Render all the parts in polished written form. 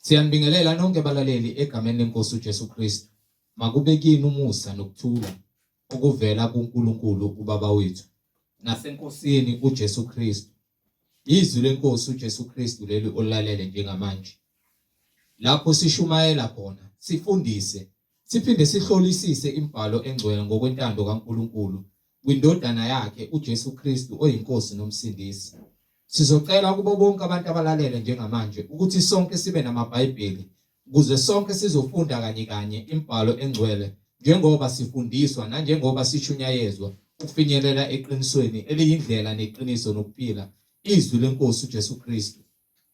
Siyanibingelela nonke balaleli egameni lenkosi uJesu Kristu. Makube kini umusa nokuthula okuvela kuNkulunkulu uBaba wethu naseNkosini uJesu Kristu. Izwi lenkosi uJesu Kristu leli olalele njengamanje. Lapho sishumayela khona, sifundise, siphinde sihlolisise imibhalo engcwele ngokwentando kaNkulunkulu kwiNdodana yakhe uJesu Kristu oyiNkosi noMsindisi. Sizocela kubo bonke abantu abalalele njengamanje ukuthi sonke sibe namaBhayibheli ukuze sonke sizofunda kanye kanye imibhalo engcwele njengoba sifundiswa nanjengoba sishunyayezwa ukufinyelela eqinisweni eliyindlela neqiniso nokuphila, izwi lenkosi uJesu Kristu.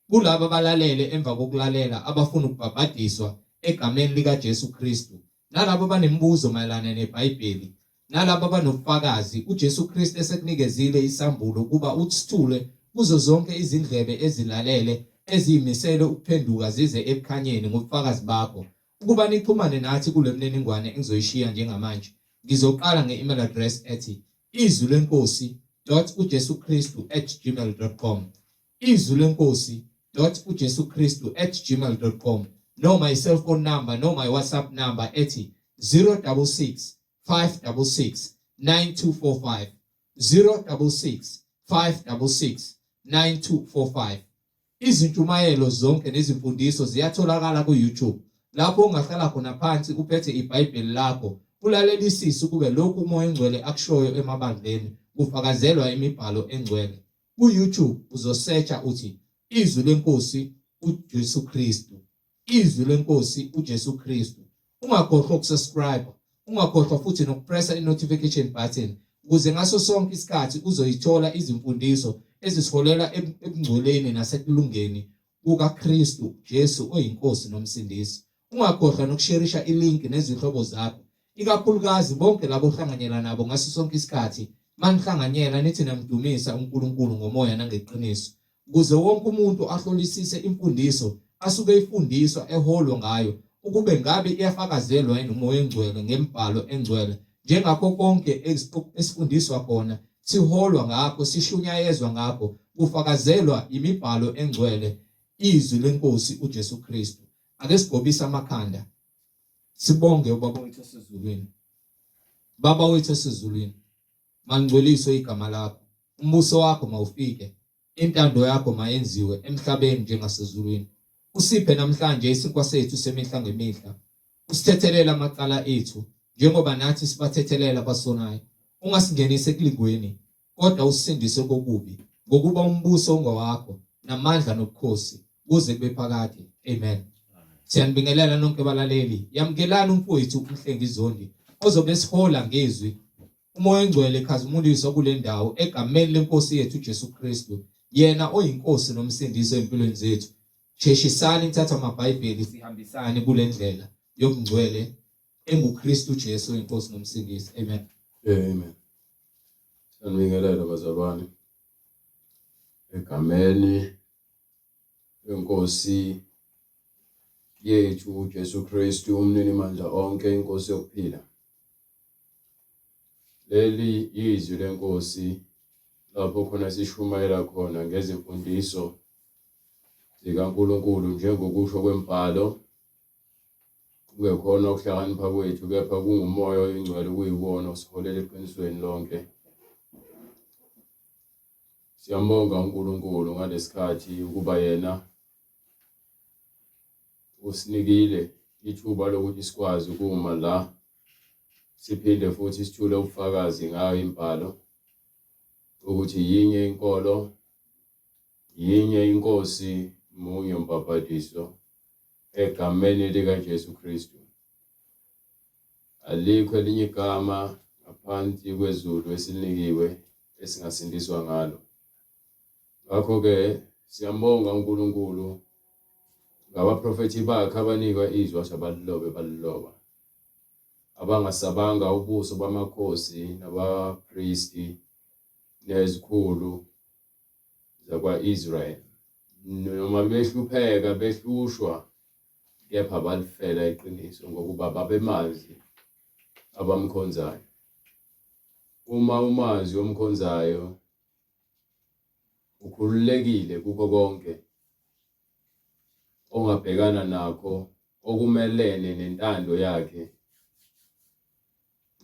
Kulabo abalalele emva kokulalela abafuna ukubhabhadiswa egameni likaJesu Kristu, nalabo abanemibuzo mayelana neBhayibheli, nalabo abanobufakazi uJesu Kristu esekunikezile isambulo ukuba usithule kuzo zonke izindlebe ezilalele eziyimisele ukuphenduka zize ekukhanyeni ngobufakazi bakho. Ukuba nixhumane nathi kule mniningwane engizoyishiya njengamanje, ngizoqala nge-email address ethi izwi lenkosi dot ujesu kristu at gmail dot com, izwi lenkosi dot ujesu kristu at gmail dot com, noma i-cellphone number noma i-WhatsApp number ethi 066 566 9245, 066 566 9245. Izintshumayelo zonke nezimfundiso ziyatholakala ku-YouTube lapho ungahlala khona phansi uphethe iBhayibheli lakho ulalelisise ukube lokhu uMoya oNgcwele akushoyo emabandleni kufakazelwa imibhalo engcwele. Ku-YouTube uzosearcha uthi Izwi leNkosi uJesu Kristu. Izwi leNkosi uJesu Kristu. Ungakhohlwa ukusubscribe, ungakhohlwa futhi nokupressa i-notification button ukuze ngaso sonke isikhathi uzoyithola izimfundiso ezisiholela ebungcweleni nasekulungeni kukaKristu Jesu oyiNkosi noMsindisi. Ungakhohlwa nokusherisha ilink nezihlobo zakho, ikakhulukazi bonke labo ohlanganyela nabo ngaso sonke isikhathi. Manihlanganyela nithi namdumisa uNkulunkulu ngomoya nangeqiniso, ukuze wonke umuntu ahlolisise imfundiso asuke eyifundiswa eholwa ngayo ukube ngabe iyafakazelwa yini uMoya oNgcwele ngemibhalo engcwele njengakho konke esifundiswa khona siholwa ngakho sishunyayezwa ngakho kufakazelwa imibhalo engcwele izwi lenkosi uJesu Kristu. Ake sigobise amakhanda sibonge ubaba wethu osezulwini. Baba wethu osezulwini, malingcweliswe igama lakho, umbuso wakho mawufike, intando yakho mayenziwe emhlabeni njengasezulwini. Usiphe namhlanje isinkwa sethu semihla ngemihla. Usithethelele amacala ethu njengoba nathi sibathethelela abasonayo. Ungasingenisi ekulingweni, kodwa usisindise kokubi, ngokuba umbuso ungowakho, namandla nobukhosi, kuze kube phakade. Amen. Siyanibingelela nonke balaleli. Yamukelani umfowethu uMhlengi Zondi ozobe esihola ngezwi. UMoya oNgcwele khazimuliswa kule ndawo egameni lenkosi yethu uJesu Kristu, yena oyinkosi nomsindisi empilweni zethu. Sheshisani nithathe amaBhayibheli sihambisane kule ndlela yobungcwele enguKristu Jesu inkosi nomsindisi. Amen. Amen. Sanibingelela bazalwane. Egameni lenkosi yethu uJesu Kristu umninimandla onke inkosi yokuphila. Leli yizwi lenkosi lapho khona sishumayela khona ngezimfundiso zikaNkulunkulu njengokusho kwembhalo kungekhona ukuhlakanipha kwethu kepha kungumoya oyingcwele okuyiwona osiholela eqinisweni lonke. Siyambonga uNkulunkulu ngalesikhathi ukuba yena usinikile ithuba lokuthi sikwazi ukuma la siphinde futhi sithule ubufakazi ngayo imbhalo ukuthi yinye inkolo yinye inkosi munye umbhabhadiso egameni likaJesu Kristu. Alikho elinye igama ngaphansi kwezulu esilinikiwe esingasindiswa ngalo. Ngakho-ke siyambonga uNkulunkulu ngabaprofethi bakhe abanikwa izwi washo balilobe baliloba, abangasabanga ubuso bamakhosi nabapristi nezikhulu zakwa-Israyeli, noma behlupheka behlushwa, kepha balifela iqiniso ngokuba babemazi abamkhonzayo. Uma umazi omkhonzayo ukhululekile kukho konke. ongabhekana nakho okumelene nentando yakhe.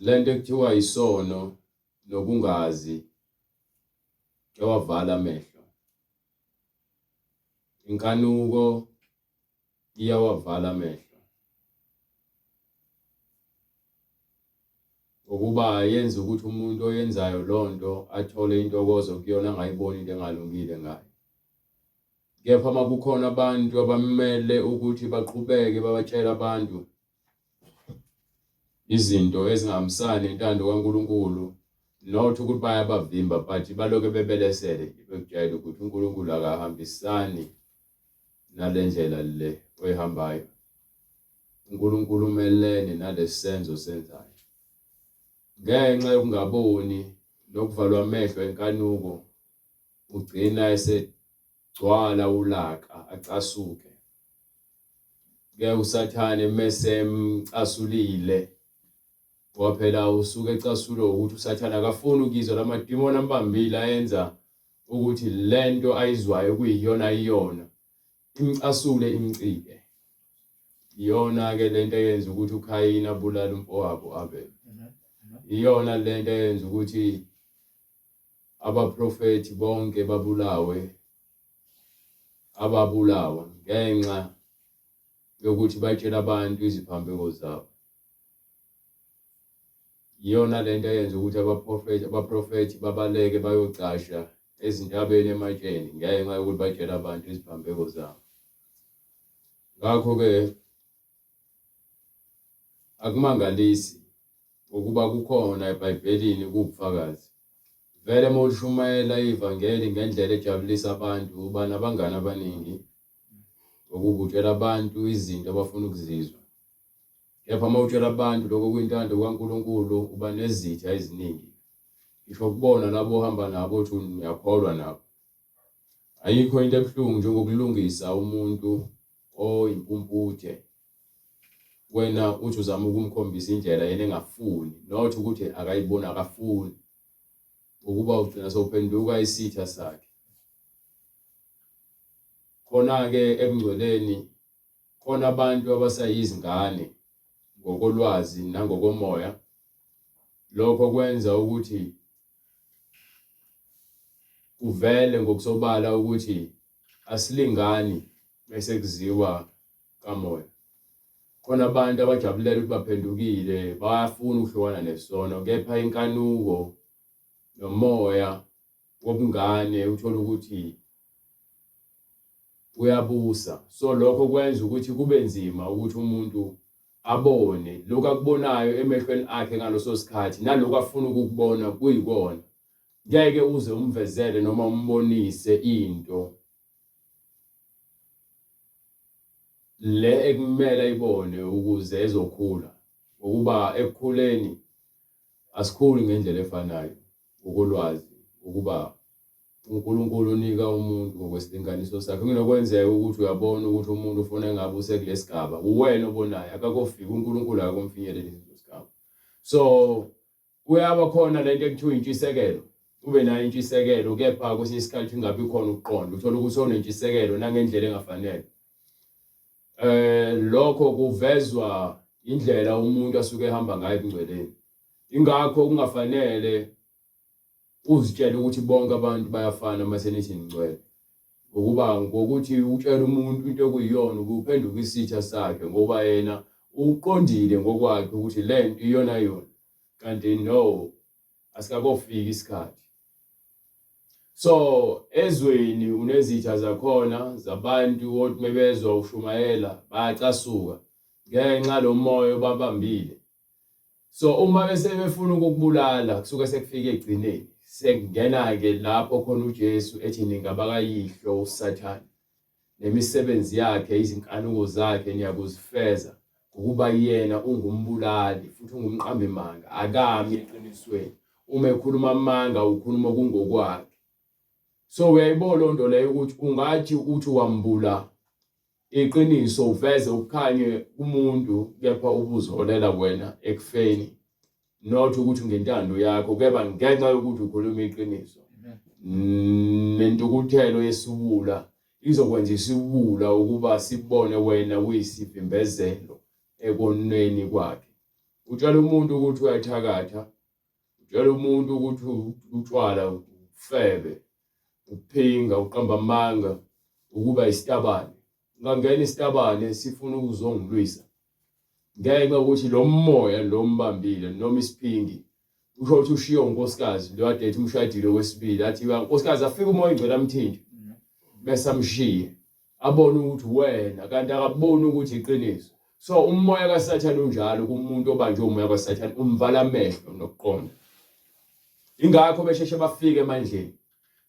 Lento ekuthiwa isono nokungazi kuyawavala amehlo. Inkanuko iyawavala amehlo. Ngokuba yenza ukuthi umuntu oyenzayo lonto athole intokozo kuyona angayiboni into engalungile ngayo. Kepha uma kukhona abantu abamele ukuthi baqhubeke babatshele abantu izinto ezingahambisani nentando kaNkulunkulu not ukuthi bayabavimba but baloke bebelesele bekutshela ukuthi uNkulunkulu akahambisani nale ndlela le oyihambayo. uNkulunkulu umelene nalesenzo senzayo. Ngenxa yokungaboni nokuvalwa amehlo enkanuko ugcina esegcwala ulaka acasuke. Ke uSathane mese emcasulile ngoba phela usuke ecasulwe ukuthi uSathane akafuni ukuyizwa lamadimoni ambambile ayenza ukuthi lento ayizwayo kuyiyona iyona imcasule imcike. Iyona ke lento eyenza ukuthi uKhayini abulale umfowabo Abel. Iyona lento eyenza ukuthi abaprofethi bonke babulawe ababulawa ngenxa yokuthi batshela abantu iziphambeko zabo. Iyona lento eyenza ukuthi abaprofethi abaprofethi babaleke bayocasha ezintabeni ematsheni ngenxa yokuthi batshela abantu iziphambeko zabo. Ngakho-ke akumangalisi ukuba kukhona eBhayibhelini kuwubufakazi. Vele uma ulishumayela ivangeli ngendlela ejabulisa abantu uba nabangani abaningi ngokuba utshela abantu izinto abafuna ukuzizwa. Kepha uma utshela abantu lokho kuyintando kaNkulunkulu uba nezitha eziningi. Ngisho kubona labo ohamba nabo uthi uyakholwa nabo. Ayikho into ebuhlungu njengokulungisa umuntu oyimpumputhe wena uthi uzama ukumkhombisa indlela yena engafuni not ukuthi akayiboni akafuni ukuba ugcina sewuphenduka isitha sakhe khona-ke ebungcweleni khona abantu abasayizingane ngokolwazi nangokomoya lokho kwenza ukuthi Kuvele ngokusobala ukuthi asilingani mese kuziwa kamoya. Khona abantu abajabulela ukuthi baphendukile bayafuna ukuhlukana nesono kepha inkanuko nomoya wobungane uthola ukuthi uyabusa so lokho kwenza ukuthi kube nzima ukuthi umuntu abone lokhu akubonayo emehlweni akhe ngaleso sikhathi nalokhu afuna ukukubona kuyikona ngeke uze umvezele noma umbonise into le ekumele ayibone ukuze ezokhula ngokuba ekukhuleni asikhuli ngendlela efanayo ngokolwazi ukuba uNkulunkulu unika umuntu ngokwesilinganiso sakhe. Kunokwenzeka ukuthi uyabona ukuthi umuntu ufuna engabe usekulesigaba, uwena obonayo, akakofika uNkulunkulu akakumfinyeleli leso sigaba. So kuyaba khona lento ekuthiwa intshisekelo, ube nayo intshisekelo kepha kwesinye isikhathi ingabi khona ukuqonda, uthole ukuthi unentshisekelo nangendlela engafanele. Eh lokho kuvezwa indlela umuntu asuke ehamba ngayo ebungcweleni. Ingakho kungafanele uzitshele ukuthi bonke abantu bayafana uma senithi ningcwele. Ngokuba ngokuthi utshele umuntu into ekuyiyona ubuphenduka isitha sakhe ngoba yena uqondile ngokwakhe ukuthi le nto iyona yona kanti no asikakofiki isikhathi. So ezweni unezitha zakhona zabantu othi mebezwa ushumayela bayacasuka ngenxa lomoya obabambile. So uma bese befuna ukukubulala kusuke sekufike ekugcineni sekungena-ke lapho khona uJesu ethi ningabakayihlo uSathane nemisebenzi yakhe izinkanuko zakhe niyakuzifeza ngokuba yena ungumbulali futhi ungumqambimanga akami eqinisweni uma ekhuluma amanga ukhuluma okungokwakhe so uyayibona loo nto leyo ukuthi ungathi uthi wambula iqiniso uveze ukukhanye kumuntu kepha ubuziholela wena ekufeni not ukuthi ngentando yakho kepha ngenxa yokuthi ukhuluma iqiniso nentukuthelo yesiwula. Izokwenza isiwula ukuba sibone wena uyisivimbezelo ekoneni kwakhe. Utshela umuntu ukuthi uyathakatha, utshela umuntu ukuthi utshwala ufebe, ukuphinga, uqamba amanga, ukuba isitabane. Ungangena isitabane sifuna ukuzongilwisa ngenxa yokuthi lo moya lo mbambile noma isiphingi usho ukuthi ushiye unkosikazi lo kade ethi umshadile okwesibili athi unkosikazi afike umoya ingcwele amthinte bese amshiye abone ukuthi wena kanti akaboni ukuthi iqiniso so umoya kaSathane unjalo kumuntu obanjwe umoya kaSathane umvala amehlo nokuqonda ingakho besheshe bafike emandleni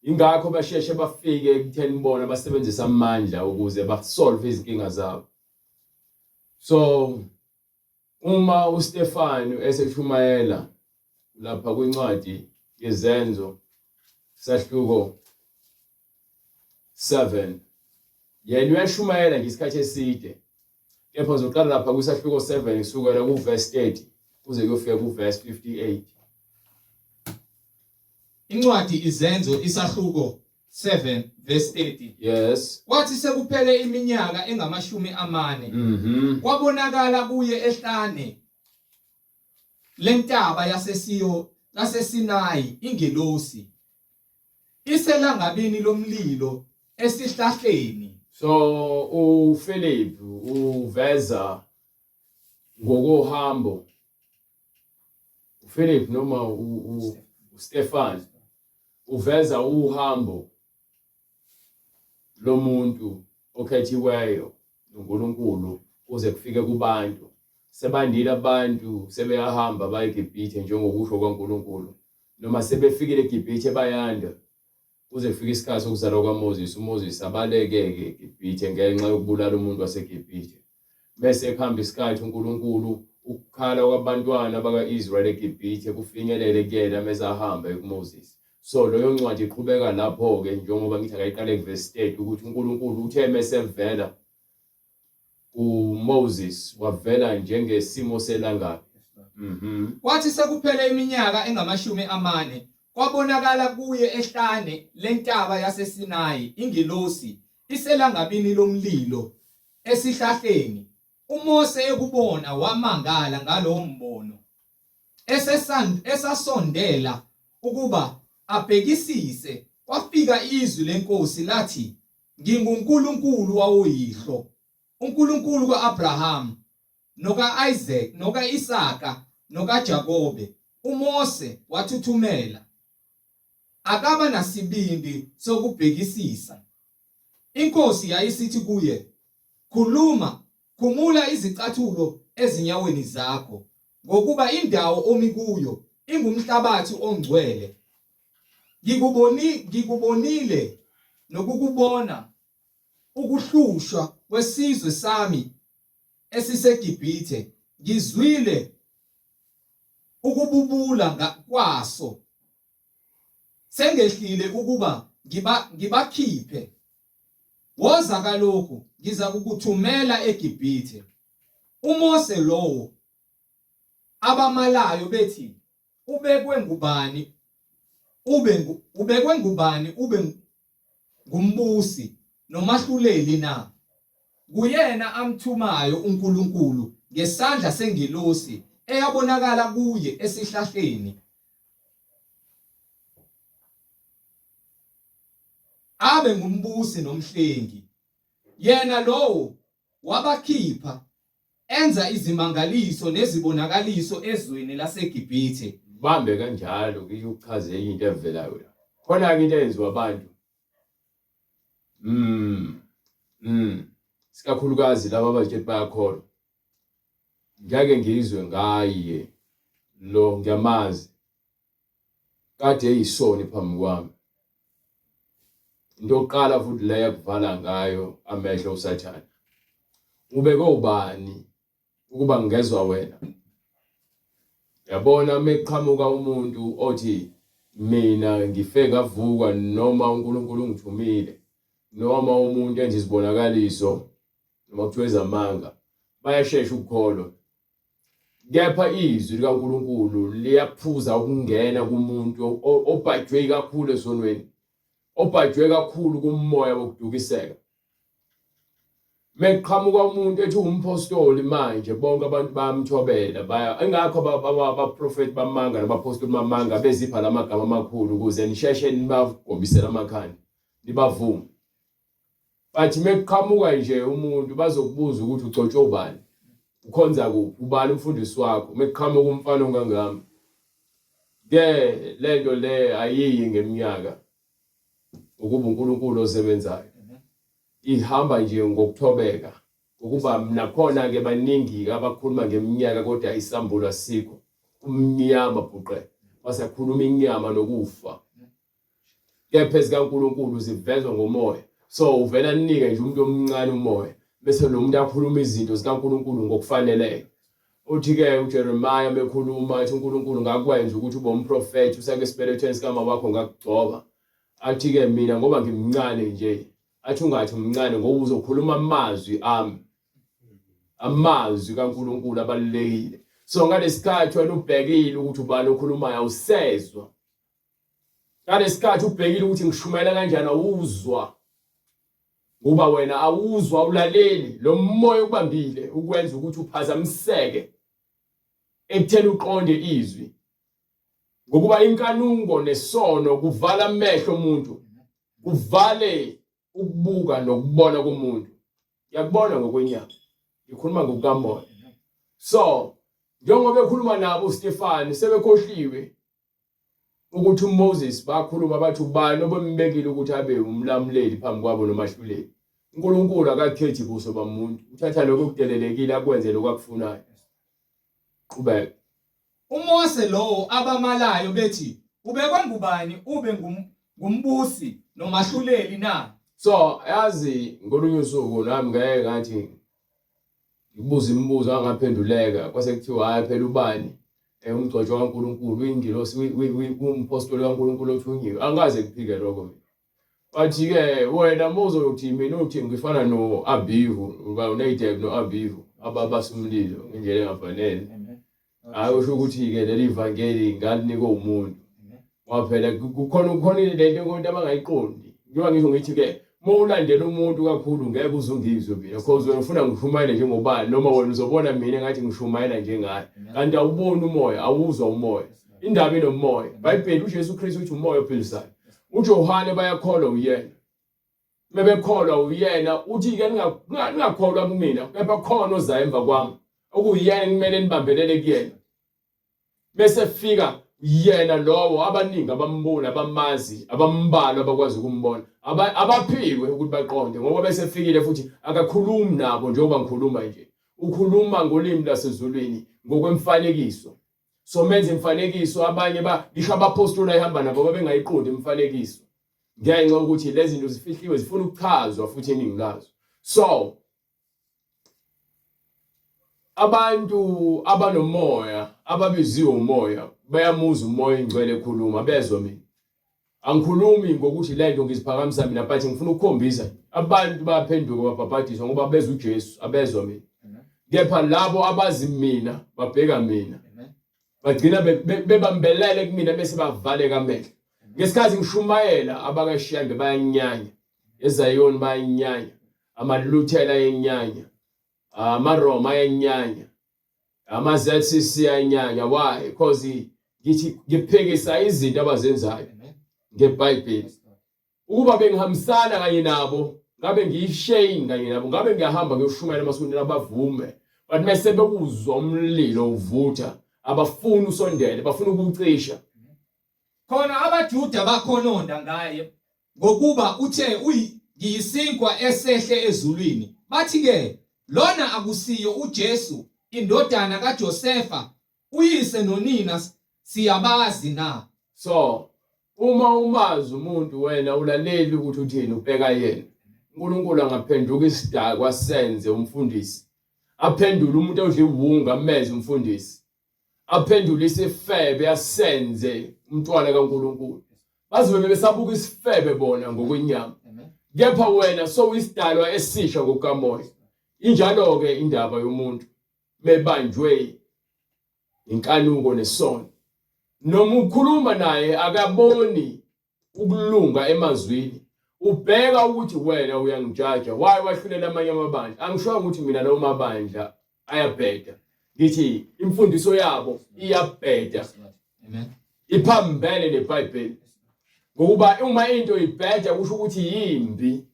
ingakho basheshe bafike ekutheni bona basebenzise amandla ukuze basolve izinkinga zabo so uma uStefanu eseshumayela lapha kwincwadi yeZenzo sahluko 7 yena uyashumayela nje isikhathi eside kepha uzoqala lapha kwisahluko 7 kusukela kuverse 30 kuze kuyofika kuverse 58. Incwadi Izenzo isahluko 7 verse 30. Yes. Kwathi sekuphele iminyaka engamashumi amane kwabonakala kuye ehlane lentaba yaseSiyo laseSinayi ingelosi iselangabini lomlilo esihlahleni. So uPhilip uveza ngokohambo uPhilip noma uStefan uveza uhambo lomuntu okhethiweyo noNkulunkulu kuze kufike kubantu. Sebandile abantu sebeyahamba baye eGibhithe njengokusho kwaNkulunkulu noma sebefikile eGibhithe bayanda kuze kufike isikhathi sokuzalwa kwaMoses, uMoses abaleke-ke eGibhithe ngenxa yokubulala umuntu waseGibhithe. Bese kuhamba isikhathi uNkulunkulu ukukhala kwabantwana baka-Israyeli eGibhithe kufinyelele kuyena mese ahamba ekuMoses. So leyo ncwadi iqhubeka lapho-ke njengoba ngithi akayiqale kuvesi 30 ukuthi uNkulunkulu uthe mesevela kuMoses wavela njengesimo selangabi. Kwathi sekuphele iminyaka engamashumi amane kwabonakala kuye ehlane lentaba yaseSinayi ingelosi iselangabini lomlilo esihlahleni. UMose ekubona wamangala ngalowo mbono. Esasondela ukuba abhekisise kwafika izwi leNkosi lathi, NginguNkulunkulu wawoyihlo, uNkulunkulu ka-Abrahamu, noka-Isaka, noka-Isaka, nokaJakobe. UMose wathuthumela, akaba nasibindi sokubhekisisa. Inkosi yayisithi kuye, Khuluma, khumula izicathulo ezinyaweni zakho, ngokuba indawo omi kuyo ingumhlabathi ongcwele. Ngikuboni ngikubonile nokukubona ukuhlushwa kwesizwe sami esiseGibhithe, ngizwile ukububula kwaso. Sengehlile ukuba ngiba ngibakhiphe. Woza kalokhu ngiza kukuthumela eGibhithe. UMose lowo abamalayo bethi ubekwe ngubani ube ubekwe ngubani ube ngumbusi nomahluleli na? Nguyena amthumayo uNkulunkulu ngesandla sengelosi eyabonakala kuye esihlahleni abe ngumbusi nomhlengi. Yena lowo wabakhipha enza izimangaliso nezibonakaliso ezweni laseGibhithe. Bambe kanjalo ke uchaze enye into evelayo la. Khona-ke into eyenziwa abantu. Sikakhulukazi laba abazitshela bayakholwa. Ngeke ngizwe ngaye lo ngiyamazi. Kade eyisoni phambi kwami. Into yokuqala futhi leyo akuvala ngayo amehlo uSathane. Ubekwe ubani ukuba ngingezwa wena? Yabona mekuqhamuka umuntu othi mina ngife ngavuka noma uNkulunkulu ungithumile noma umuntu enza izibonakaliso noma kuthiwa ezamanga bayashesha ukukholwa. Kepha izwi likaNkulunkulu liyaphuza ukungena kumuntu obhajwe kakhulu esonweni, obhajwe kakhulu kumoya wokudukiseka. Mekuqhamuka umuntu ethi umpostoli manje bonke abantu bayamthobela baya ingakho abaprofeti bamanga nabapostoli bamanga bezipha lamagama amakhulu ukuze nisheshe nibagobisele amakhanda nibavume. But mekuqhamuka nje umuntu bazokubuza ukuthi ugcotshwe ubani, ukhonza kuphi, ubani umfundisi wakho, mekuqhamuka umfana ongangami. Ke lento le ayiyi ngeminyaka ukuba uNkulunkulu osebenzayo. Ihamba nje ngokuthobeka ukuba nakhona ke baningi abakhuluma ngeminyaka kodwa isambulo asikho. Kumnyama bhuqe. Basakhuluma inyama nokufa. Kepha ezikaNkulunkulu zivezwa ngomoya. So uvela anike nje umuntu omncane umoya bese lo muntu akhuluma izinto zikaNkulunkulu ngokufaneleyo. Uthi-ke uJeremiya mekhuluma athi uNkulunkulu ngakwenza ukuthi ube umprofethi usake esibelethweni sikama wakho ngakugcoba. Athi-ke mina ngoba ngimncane nje athi ungathi umncane ngoba uzokhuluma amazwi ami. Amazwi kaNkulunkulu abalulekile. So ngalesikhathi wena ubhekile ukuthi ubani okhulumayo awusezwa. Ngalesikhathi ubhekile ukuthi ngishumayela kanjani awuzwa. Ngoba wena awuzwa awulaleli lo moya okubambile ukwenza ukuthi uphazamiseke ekutheni uqonde izwi. Ngokuba inkanuko nesono kuvala amehlo omuntu, kuvale ukubuka nokubona komuntu. Ngiyakubona ngokwenyama. Ngikhuluma ngokukamoya. So, njengoba ekhuluma nabo uStefani sebekhohliwe ukuthi uMoses bakhuluma bathi ubani obembekile ukuthi abe umlamuleli phambi kwabo nomahluleli. uNkulunkulu akakhethi buso bamuntu, uthatha lokho okudelelekile akwenze lokho akufunayo. Qhubeka. UMose lowo abamalayo bethi, Ubekwe ngubani ube ngumbusi nomahluleli na? So yazi ngolunye usuku nami ngeke ngathi Ngikubuza imibuzo angaphenduleka kwase kuthiwa hhayi phela ubani eh, umgcotshwa kaNkulunkulu uyingilosi umphostoli kaNkulunkulu othunyiwe angikaze kuphike lokho mina bathi-ke wena uma uzothi mina uthi ngifana no-abihu uba uNadab no-Abihu ababasa umlilo ngendlela engafanele Hayi usho ukuthi-ke leli vangeli ngalinikwa umuntu. Ngoba phela kukhona kukhona lento konke abangayiqondi. Njengoba ngisho ngithi-ke uma ulandela umuntu kakhulu ngeke uze ungizwe mina because wena ufuna ngishumayele njengobani noma wena uzobona mina ngathi ngishumayela njengaye. Kanti awuboni umoya, awuzwa umoya. Indaba inomoya. IBhayibheli uJesu Kristu uthi umoya ophilisayo. UJohane bayakholwa uyena. Mebekholwa uyena uthi ke ningakholwa kumina kepha khona ozayo emva kwami okuyena kumele nibambelele kuyena bese fika yena lowo abaningi abambona abamazi abambalwa abakwazi ukumbona abaphiwe ukuthi baqonde ngoba bese fikile futhi akakhulumi nabo njengoba ngikhuluma nje ukhuluma ngolimi lasezulwini ngokwemfanekiso so menze imfanekiso abanye ba ngisho abapostoli ayihamba nabo babengayiqondi imifanekiso ngenxa yokuthi lezi zinto zifihliwe zifuna ukuchazwa futhi iningi lazo so abantu abanomoya ababiziwe umoya bayamuza umoya ingcwele ekhuluma bezwa mina angikhulumi ngokuthi lento ngiziphakamisa mina but ngifuna ukukhombisa abantu bayaphenduka babhabhadiswa ngoba bezwa uJesu abezwa mina kepha labo abazi mina babheka mina bagcina bebambelele kumina bese bavaleka amehlo ngesikhathi ngishumayela abakashembe bayanyanya ezayoni bayanyanya amaluthela ayenyanya amaRoma ayenyanya ama-ZCC ayenyanya why because ngithi ngiphikisa izinto abazenzayo ngeBhayibheli Ukuba bengihambisana kanye nabo, ngabe ngiyishane kanye nabo, ngabe ngiyahamba ngiyoshumayela emasontweni abavume. But mese bekuzwa umlilo uvutha, abafuni usondele, bafuna ukuwucisha. Khona abaJuda bakhononda ngaye ngokuba uthe ngiyisinkwa esehle ezulwini. Bathi-ke, lona akusiyo uJesu indodana kaJosefa Uyise nonina siyabazi na? So uma umazi umuntu wena ulaleli ukuthi uthini ubheka yena. uNkulunkulu angaphenduka isidakwa senze umfundisi. Aphendule umuntu odla iwunga amenze umfundisi. Aphendule isifebe asenze umntwana kaNkulunkulu. Bazobe besabuka isifebe bona ngokwenyama. Kepha wena sowuyisidalwa esisha ngokukamoya. Injalo-ke indaba yomuntu. bebanjwe inkanuko nesono noma ukhuluma naye akaboni ukulunga emazwini. Ubheka ukuthi wena uyangijaja why wahlulela amanye amabandla. Angisho ukuthi mina lawo mabandla ayabheda. Ngithi imfundiso yabo iyabheda. Amen. Iphambene neBhayibheli. Ngokuba uma into ibheda kusho ukuthi yimbi.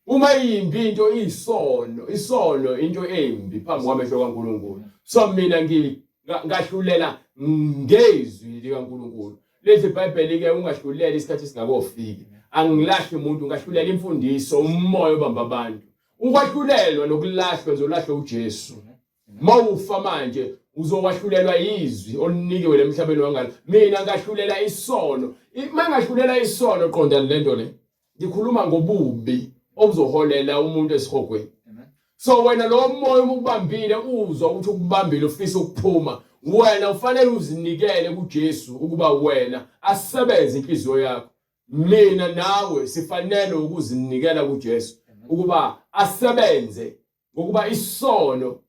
Uma iyimbi into iyisono, isono into embi phambi kwamehlo kaNkulunkulu. So mina ngahlulela ngezwi likaNkulunkulu. Lithi iBhayibheli ke ungahluleli isikhathi singakofiki. Angilahli umuntu, ngahlulela imfundiso, umoya obamba abantu. Ukwahlulelwa nokulahlwa ngizolahlwa uJesu. Mawufa manje uzowahlulelwa yizwi olunikiwe lemhlabeni wangalo. Mina ngahlulela isono. Mangahlulela isono qonda lento le. Ngikhuluma ngobubi obuzoholela umuntu esihogweni. So wena lo moya uma ukubambile uzwa ukuthi ukubambile ufisa ukuphuma wena ufanele uzinikele kuJesu ukuba wena asebenze inhliziyo yakho. Mina nawe sifanele ukuzinikela kuJesu ukuba asebenze ngokuba isono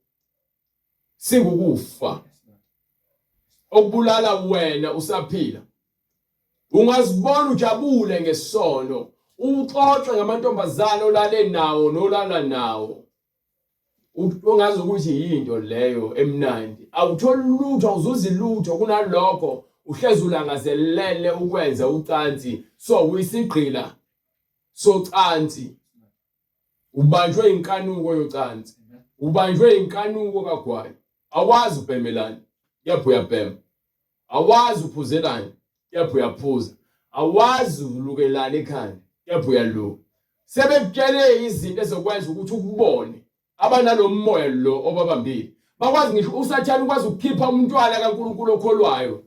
singukufa okubulala wena usaphila. Ungazibona ujabule ngesono, uxoxe ngamantombazane olale nawo nolala nawo. Ungazi ukuthi yinto leyo emnandi. Awutholi lutho, awuzuzi lutho kunalokho uhlezi ulangazelele ukwenza ucansi. So uyisigqila socansi. Ubanjwe inkanuko yocansi. Ubanjwe inkanuko kagwayi. Awazi ubhemelani, kepha uyabhema. Awazi uphuzelani, kepha uyaphuza. Awazi ulukelani ekhanda, kepha uyaluka. Sebekutshele izinto ezokwenza ukuthi ukubone abanalomoya lo obabambile. Bakwazi ngisho uSathane ukwazi ukukhipha umntwana kaNkulunkulu okholwayo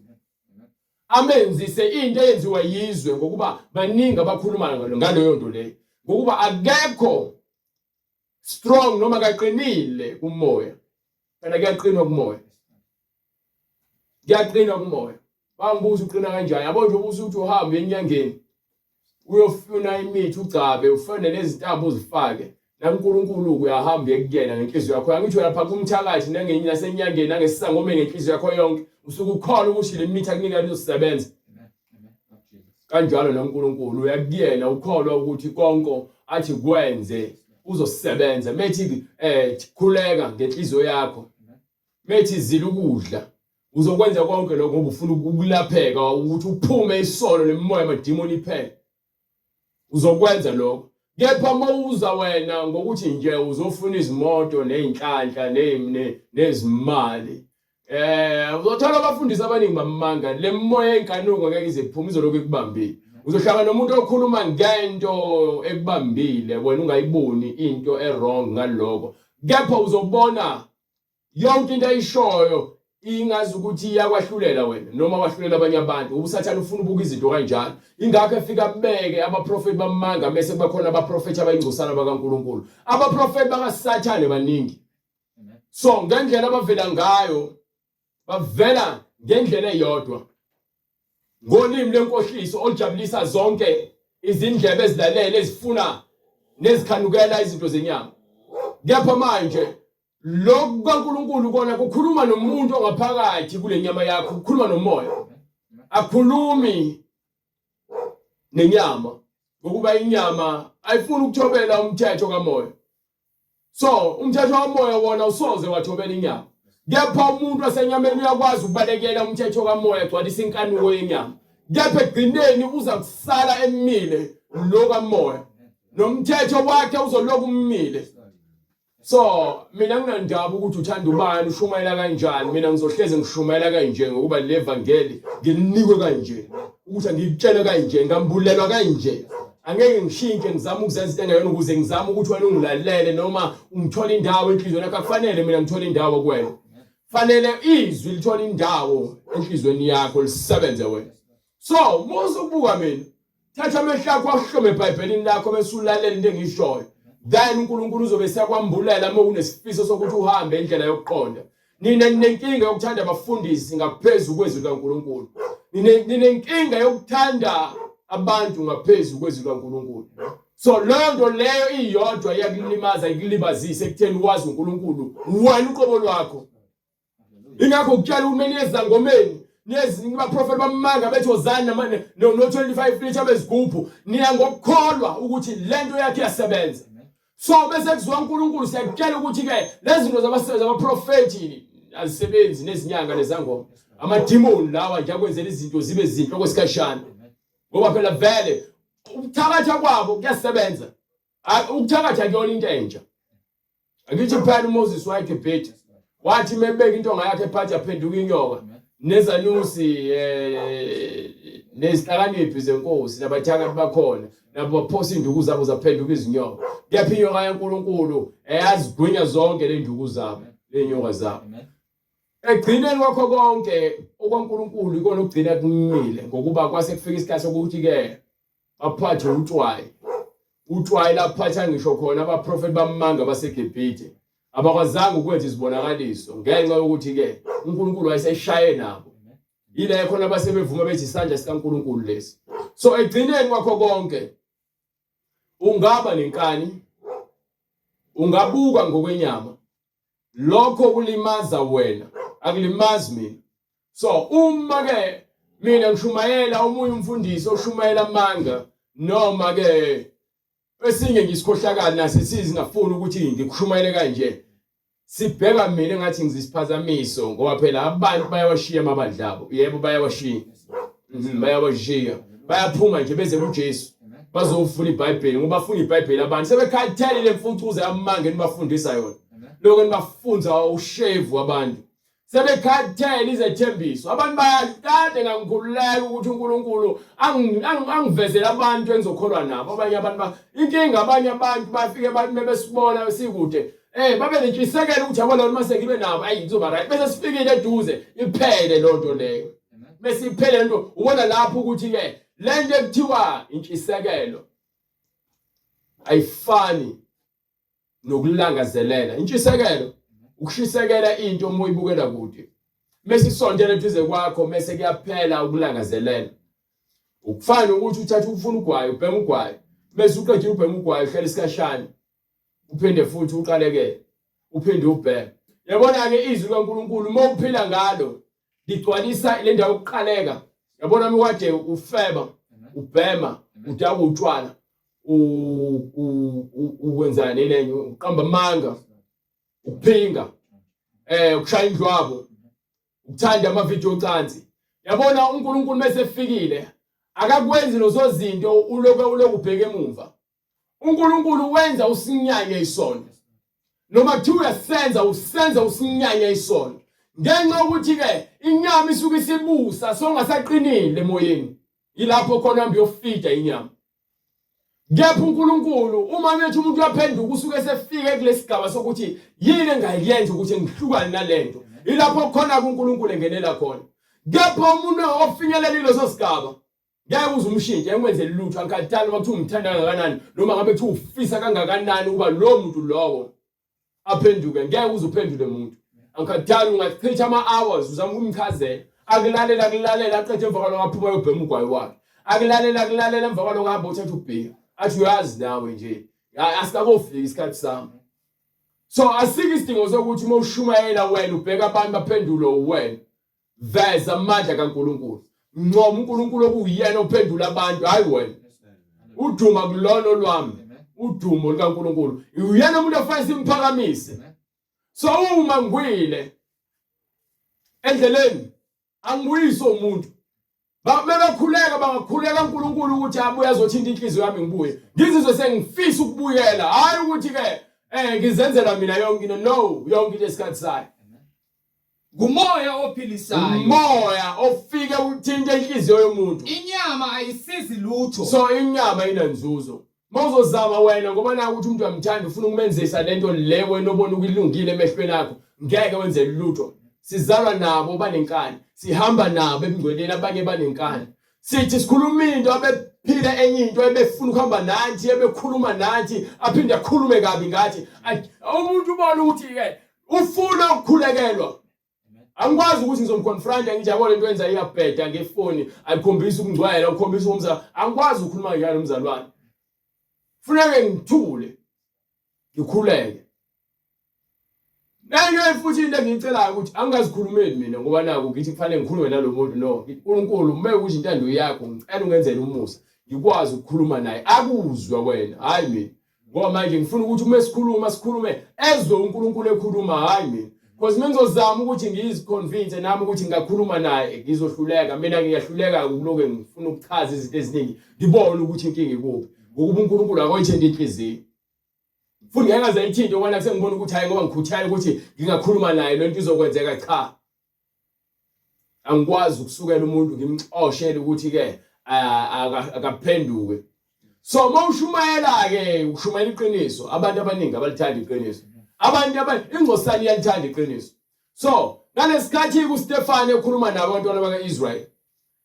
amenzise into eyenziwa yizwe ngokuba baningi abakhuluma ngaleyo nto leyo ngokuba akekho strong noma kaqinile kumoya phela kuyaqinwa kumoya kuyaqinwa kumoya bangibuza uqina kanjani yabo nje ubuza ukuthi uhambe enyangeni uyofuna imithi ugcabe ufane nezintambo uzifake naNkulunkulu uyahamba ekuyena ngenhliziyo yakho angithi lapha kumthakathi nangenye nasenyangeni nangesangome ngenhliziyo yakho yonke usuke ukholwa ukuthi le mithi akunika izosebenza kanjalo noNkulunkulu uyakuyena ukholwa ukuthi konke athi kwenze uzosebenza methi eh khuleka ngenhliziyo yakho methi zila ukudla uzokwenza konke lokho ngoba ufuna ukulapheka ukuthi uphume isono nemimoya amadimoni iphele uzokwenza lokho kepha uma uza wena ngokuthi nje uzofuna izimoto nezinhlanhla nezimali eh uzothola abafundisi abaningi bamanga le moya enkanuko ngeke ize iphume izolokhu ikubambile uzohlangana nomuntu okhuluma ngento ekubambile wena ungayiboni into e-wrong ngaloko kepha uzobona Yonke into ayishoyo ingazi ukuthi iyakwahlulela wena noma wahlulela abanye abantu. USathane ufuna ubuka izinto kanjalo. Ingakho efika abeke abaprofeti bamanga mese kuba khona abaprofeti abayingcosana bakaNkulunkulu. Abaprofeti bakaSathane baningi. So ngendlela abavela ngayo bavela ngendlela eyodwa. Ngolimi lwenkohliso olujabulisa zonke izindlebe ezilalele ezifuna nezikhanukela izinto zenyama. Kepha manje lokhu kaNkulunkulu kona kukhuluma nomuntu ongaphakathi kule nyama yakho, kukhuluma nomoya. Akhulumi nenyama ngokuba inyama ayifuni ukuthobela umthetho kamoya. So umthetho kamoya wona usoze wathobela inyama. Kepha umuntu wasenyameni uyakwazi ukubalekela umthetho kamoya agcwalisa inkanuko yenyama. Kepha ekugcineni uza kusala emile lo kamoya. Nomthetho wakhe uzoloku umile. So mina nginandaba ukuthi uthanda ubani ushumayela kanjani mina ngizohleze ngishumayela kanje ngokuba le vangeli ngilinikwe kanje ukuthi angikutshele kanje ngambulelwa kanje angeke ngishintshe ngizame ukuzenza into engayona ukuze ngizame ukuthi wena ungilalele noma ungithole indawo enhliziyweni yakho akufanele mina ngithole indawo kuwena fanele izwi lithole indawo enhliziyweni yakho lisebenze wena so musa ukubuka mina thatha amehlo akho ahlome eBhayibhelini lakho bese ulalela into engiyishoyo then uNkulunkulu uzobe seyakwambulela uma unesifiso sokuthi uhambe indlela yokuqonda nina ninenkinga yokuthanda abafundisi ngaphezu kwezwi likaNkulunkulu ninenkinga yokuthanda abantu ngaphezu kwezwi likaNkulunkulu so leyo nto leyo iyodwa iyakulimaza ikulibazise ekutheni wazi uNkulunkulu wena uqobo lwakho ingakho kutshela umeni ezangomeni. Nezinye abaprofeti bamanga bethi wozani no 25 liter bezigubhu. Niya ngokukholwa ukuthi lento yakhe iyasebenza. So bese kuzwa uNkulunkulu siyakutshela ukuthi ke lezi zinto zabaprofeti azisebenzi nezinyanga nezangoma. Amadimoni lawa nje akwenzela izinto zibe zinhle okwesikhashana. Ngoba phela vele ukuthakatha kwabo kuyasebenza. Ukuthakatha kuyona into entsha. Angithi phela uMoses wayeGibhithe wathi mebeka intonga yakhe phansi yaphenduka inyoka nezanusi eh nezihlakaniphi zenkosi nabathakathi bakhona nabo baphosa induku zabo zaphenduka izinyoka kepha inyoka yaNkulunkulu eyazigwinya zonke le nduku zabo lenyoka zabo Ekugcineni kwakho konke okwaNkulunkulu ikona okugcina kumile ngokuba kwase kufika isikhathi sokuthi ke baphathe utshwayi. Utshwayi laphatha ngisho khona abaprofeti bamanga baseGibhithe abakwazanga ukwenza izibonakaliso ngenxa yokuthi ke uNkulunkulu wayeseshaye nabo. Yile khona basebevuma bethi isandla sikaNkulunkulu lesi. So ekugcineni kwakho konke ungaba nenkani ungabuka ngokwenyama lokho kulimaza wena akulimazi mina so uma ke mina ngishumayela omunye umfundisi oshumayela amanga noma ke esinye ngisikhohlakala naso sizingafuni ukuthi ngikushumayele kanje sibheka mina ngathi ngizisiphazamiso ngoba phela abantu bayawashiya amabandla abo yebo bayawashiya mhm, bayawashiya bayaphuma nje beze kuJesu bazofuna iBhayibheli ngoba bafuna iBhayibheli abantu sebekhathele lemfucuza yamanga enibafundisa yona lokho enibafunza ushevu abantu sebekhathele izethembiso abantu bayakade ngangikhululeka ukuthi uNkulunkulu angivezele abantu engizokholwa nabo abanye abantu inkinga abanye abantu bafike abantu bebesibona sikude eh babe nentshisekelo ukuthi yabo lona mase ngibe nabo ayi kuzoba right bese sifikile eduze iphele lonto leyo bese iphele lento ubona lapho ukuthi ke lento ekuthiwa intshisekelo ayifani nokulangazelela intshisekelo ukushisekela into uma uyibukela kude mase isondela eduze kwakho mase kuyaphela ukulangazelela ukufana ukuthi uthatha ufuna ugwayi ubhema ugwayi mase uqedile ubhema ugwayi uhlala isikhashana uphinde futhi uqalekele uphinde ubheme yabona-ke izwi likaNkulunkulu uma uphila ngalo ligcwalisa le ndawo yokuqaleka yabona uma kade ufeba ubhema udaka utshwala uwenzani lenye uqamba amanga ukuphinga eh ukushaya indlwabo ukuthanda amavidiyo ocansi yabona uNkulunkulu mesefikile akakwenzi lezo zinto uloke uloku ubheke emumva uNkulunkulu wenza usinyanye isono noma kuthiwa uyasenza usenza usinyanye isono ngenxa yokuthi ke inyama isuke isibusa songasaqinile emoyeni yilapho khona hamba uyofida inyama kepha uNkulunkulu uma bethi umuntu uyaphenduka usuke sefike kulesigaba sokuthi yini engayenza ukuthi ngihlukane nalento ilapho khona kuNkulunkulu engenela khona kepha umuntu ofinyelela leso sigaba ngeke uze umshintshe engwenzeli lutho angikhathali noma kuthiwa umthanda kangakanani noma ngabe kuthiwa ufisa kangakanani ukuba lowo muntu lowo aphenduke ngeke uze uphendule muntu angikhathali ungachitha ama-hours uzama ukumchazela akulalela akulalela aqede emva kwaloko aphuma ayobhema ugwayi wakhe akulalela akulalela emva kwaloko ahambe uthatha ubhiya athi uyazi nawe nje asikakofika isikhathi sami so asikho isidingo sokuthi uma ushumayela wena ubheka abantu baphendule uwena veza amandla kaNkulunkulu ncoma uNkulunkulu okuyena ophendula abantu hayi wena uduma kulona olwami udumo likaNkulunkulu uyena umuntu ofanele simphakamise so uma ngwile endleleni angibuyisi umuntu Bebekhuleka bangakhuleka uNkulunkulu ukuthi abuye azothinta inhliziyo yami ngibuye. Ngizizwe sengifisa ukubuyela, hayi ukuthi ke eh ngizenzela mina yonke into. No, yonke into esikhathi sayo. Ngumoya ophilisayo. Umoya ofike uthinte inhliziyo yomuntu. Inyama ayisizi lutho. So inyama inanzuzo. Mawuzozama wena ngoba naku ukuthi umuntu uyamthanda ufuna ukumenzisa lento le wena obona ukulungile emehlweni akho ngeke wenze lutho. Sizalwa nabo banenkani, sihamba nabo ebungcweleni abanye banenkani. Sithi sikhuluma into abephila enye into ebefuna ukuhamba nathi ebekhuluma nathi aphinde akhulume kabi ngathi. Umuntu ubona ukuthi ke ufuna ukukhulekelwa. Angikwazi ukuthi ngizomconfronta ngithi yabo lento yenza iyabheda ngefoni ayikhombisi ukungcwela ukhombisa umzali angikwazi ukukhuluma njalo umzalwane funeke ngithule ngikhuleke Nenye futhi into engiyicelayo ukuthi angingazikhulumeli mina ngoba naku ngithi kufanele ngikhulume nalo muntu no. Unkulunkulu uma ukuthi intando yakho ngicela ungenzele umusa ngikwazi ukukhuluma naye akuzwe wena hayi mina. Ngoba manje ngifuna ukuthi uma sikhuluma sikhulume ezwe uNkulunkulu ekhuluma hayi mina. Because mina ngizozama ukuthi ngiziconvince nami ukuthi ngingakhuluma naye ngizohluleka mina ngiyahluleka ukuloke ngifuna ukuchaza izinto eziningi ngibone ukuthi inkinga ikuphi. Ngokuba uNkulunkulu akoyithinta inhliziyo. Futhi ngeke ngaze ayithinte ngoba sengibona ukuthi hayi ngoba ngikhuthele ukuthi ngingakhuluma naye lento izokwenzeka cha. Angikwazi ukusukela umuntu ngimxoshele ukuthi ke akaphenduke. So mawushumayela ke ushumayela iqiniso abantu abaningi abalithanda iqiniso. Abantu abanye ingcosana iyalithanda iqiniso. So ngalesikhathi kuStefane ekhuluma nabo abantwana bakaIsrael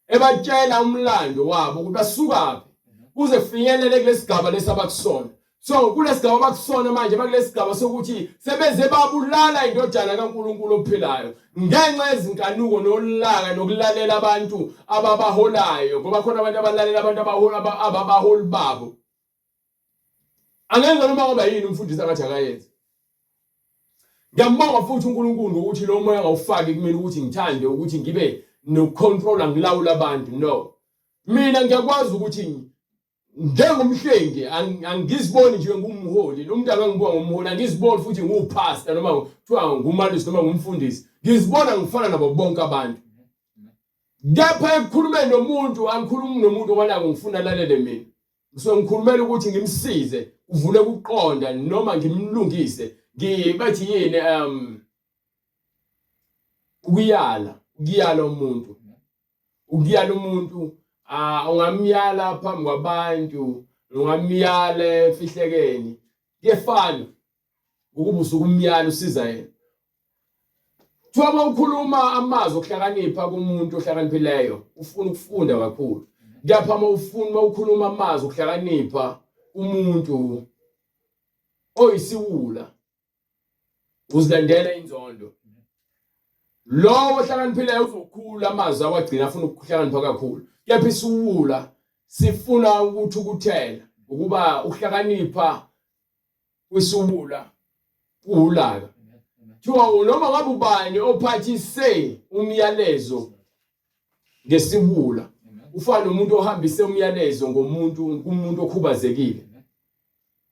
ebatshela umlando wabo ukuthi basukaphi kuze kufinyelele kulesigaba lesabakusona so kulesigaba abakusona manje bakulesigaba sokuthi sebeze babulala indodana kaNkuluNkulu ophilayo ngenxa yezinkanuko nolaka nokulalela abantu ababaholayo ngoba khona abantu abalalela abantu abahola ababaholi babo Angenza noma ngoba yini umfundisi angathi akayenze. Ngiyambonga futhi uNkulunkulu ngokuthi lo moya angawufaki kumina ukuthi ngithande ukuthi ngibe nokucontrola ngilawula abantu no. Mina ngiyakwazi ukuthi njengomhlengi angiziboni nje ngumholi lo muntu akangibuka ngumholi angiziboni futhi ngiwupastor noma kuthiwa ngumalusi noma ngumfundisi ngizibona ngifana nabo bonke abantu kepha ekukhulumeni nomuntu angikhulumi nomuntu owanako ngifuna alalele mina Ngisuke ngikhulumela ukuthi ngimsize uvule ukuqonda noma ngimlungise ngibathi yini um ukuyala ukuyala umuntu ukuyala umuntu ah ungamyala phambi kwabantu ungamyala efihlekeni kuyefana ukuba usuke umyala usiza yena Kuthiwa uma ukhuluma amazwi okuhlakanipha kumuntu ohlakaniphileyo ufuna ukufunda kakhulu. Kepha uma ufuna uma ukhuluma amazwi okuhlakanipha kumuntu oyisiwula uzilandela inzondo. Lowo ohlakaniphileyo uzokhula amazwi awagcina afuna ukuhlakanipha kakhulu. Kepha isiwula sifuna ukuthukuthela ukuba ukuhlakanipha kwisiwula kuwulaka kuthiwa noma ngabe ubani ophathise umyalezo ngesiwula ufana nomuntu ohambise umyalezo ngomuntu kumuntu okhubazekile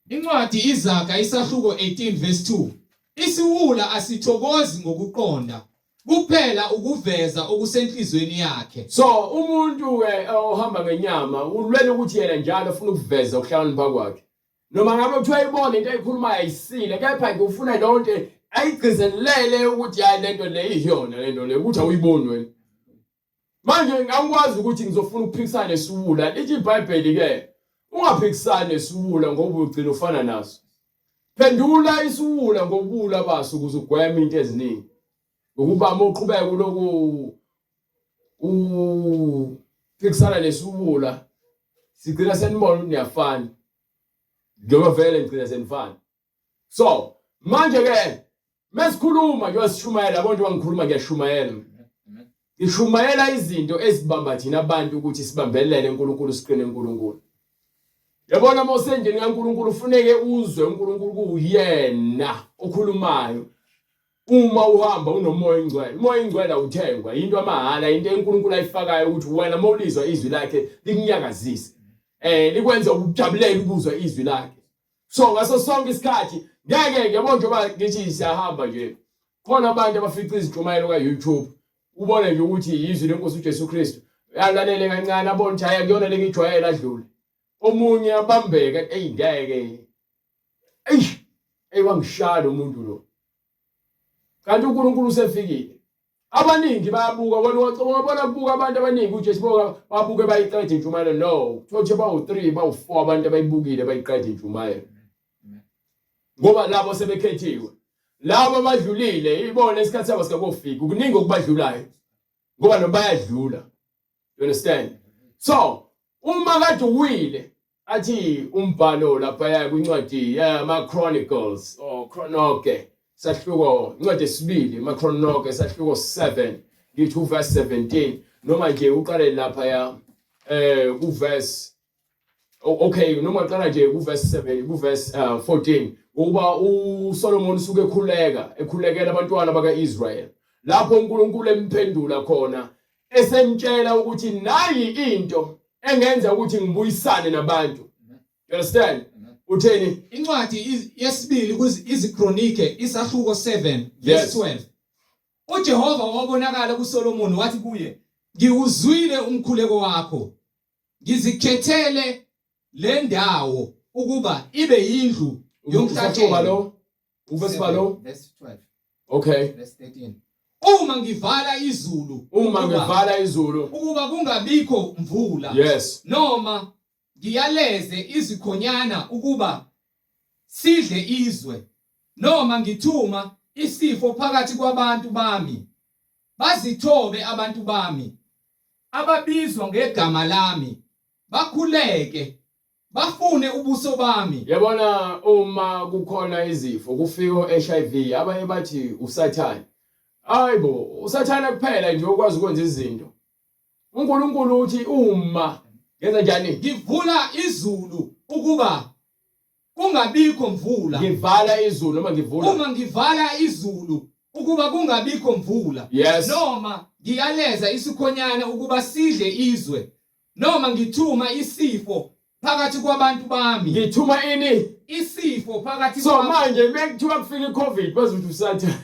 Incwadi Izaga isahluko 18 verse 2 Isiwula asithokozi ngokuqonda kuphela ukuveza okusenhlizweni yakhe. So umuntu ke ohamba ngenyama ulwela ukuthi yena njalo ufuna ukuveza ukuhlakanipha kwakhe. Noma ngabe kuthiwa ibona into ayikhulumayo ayisile kepha nje ufuna leyo nto ayigcizelele ukuthi hayi lento le iyona lento le ukuthi awuyiboni wena. Manje ngangikwazi ukuthi ngizofuna ukuphikisana nesiwula lithi iBhayibheli ke ungaphikisani nesiwula ngoba ugcina ufana naso. Phendula isiwula ngobuwula baso ukuze ugweme into eziningi. Ngokuba uma uqhubeka uloku uphikisana nesiwula sigcina senibona ukuthi niyafana njengoba vele ngigcina senifana so manje ke mesikhuluma njengoba sishumayela yabo njengoba ngikhuluma ngiyashumayela ngishumayela izinto ezibamba thina abantu ukuthi sibambelele uNkulunkulu siqine uNkulunkulu yabona uma usendlini kaNkulunkulu ufuneke uzwe uNkulunkulu kuwuyena okhulumayo Uma uhamba unomoya oyingcwele, umoya oyingcwele awuthengwa, into amahhala, into eNkulunkulu ayifakayo ukuthi wena uma ulizwa izwi lakhe likunyakazise. Eh likwenza ukujabulela ukuzwa izwi lakhe. So ngaso sonke isikhathi ngeke ngiyabona njengoba ngithi siyahamba nje. Khona abantu abafica izintshumayelo ka YouTube ubone nje ukuthi izwi lenkosi uJesu Kristu. Alalele kancane abone ukuthi hayi akuyona lengijwayele adlule. Omunye abambeke eyi ngeke. Eish, ey wangishaya lo muntu lo. Kanti uNkulunkulu usefikile. Abaningi bayabuka wena wabona kubuka abantu abaningi uJesu boka babuke bayiqeda intshumayelo no kuthiwa bawu-3 bawu-4 abantu abayibukile bayiqeda intshumayelo ngoba labo sebekhethiwe labo abadlulile ibona isikhathi sabo sikakofika kuningi okubadlulayo ngoba noma bayadlula you understand so uma kade uwile athi umbhalo laphaya kwincwadi yama-chronicles or chronoke sahluko incwadi esibili ama-chronoke sahluko 7 ngithi uverse 17 noma nje uqale laphaya eh kuverse okay noma uqala nje kuverse 7 kuverse 14 uh, Ngokuba uSolomon usuke ekhuleka, ekhulekela abantwana bakaIsrael. Lapho uNkulunkulu emphendula khona esemtshela ukuthi nayi into engenza ukuthi ngibuyisane nabantu. You understand? Utheni? Incwadi yesibili iziKronike isahluko 7 verse 12. UJehova wabonakala kuSolomoni wathi kuye, Ngiwuzwile umkhuleko wakho, ngizikhethele le ndawo ukuba ibe yindlu yomhlatshelo. Uverse balo? Verse 12. Okay. Verse 13. Uma ngivala izulu, uma ngivala izulu ukuba kungabikho mvula. Yes. Noma ngiyaleze izikhonyana ukuba sidle izwe, noma ngithuma isifo phakathi kwabantu bami, bazithobe abantu bami ababizwa ngegama lami, bakhuleke bafune ubuso bami. Yabona uma kukhona izifo kufika o-HIV abanye bathi usathane. Hayibo usathane kuphela nje okwazi ukwenza izinto. uNkulunkulu uthi uma ngenza njani? Ngivula izulu ukuba kungabikho mvula. Ngivala izulu noma ngivula. Uma ngivala izulu ukuba kungabikho mvula. Yes. Noma ngiyaleza isikhonyana ukuba sidle izwe. Noma ngithuma isifo phakathi kwabantu bami. Ngithuma ini? Isifo phakathi So manje mekuthiwa kufika iCovid bazothi usathane.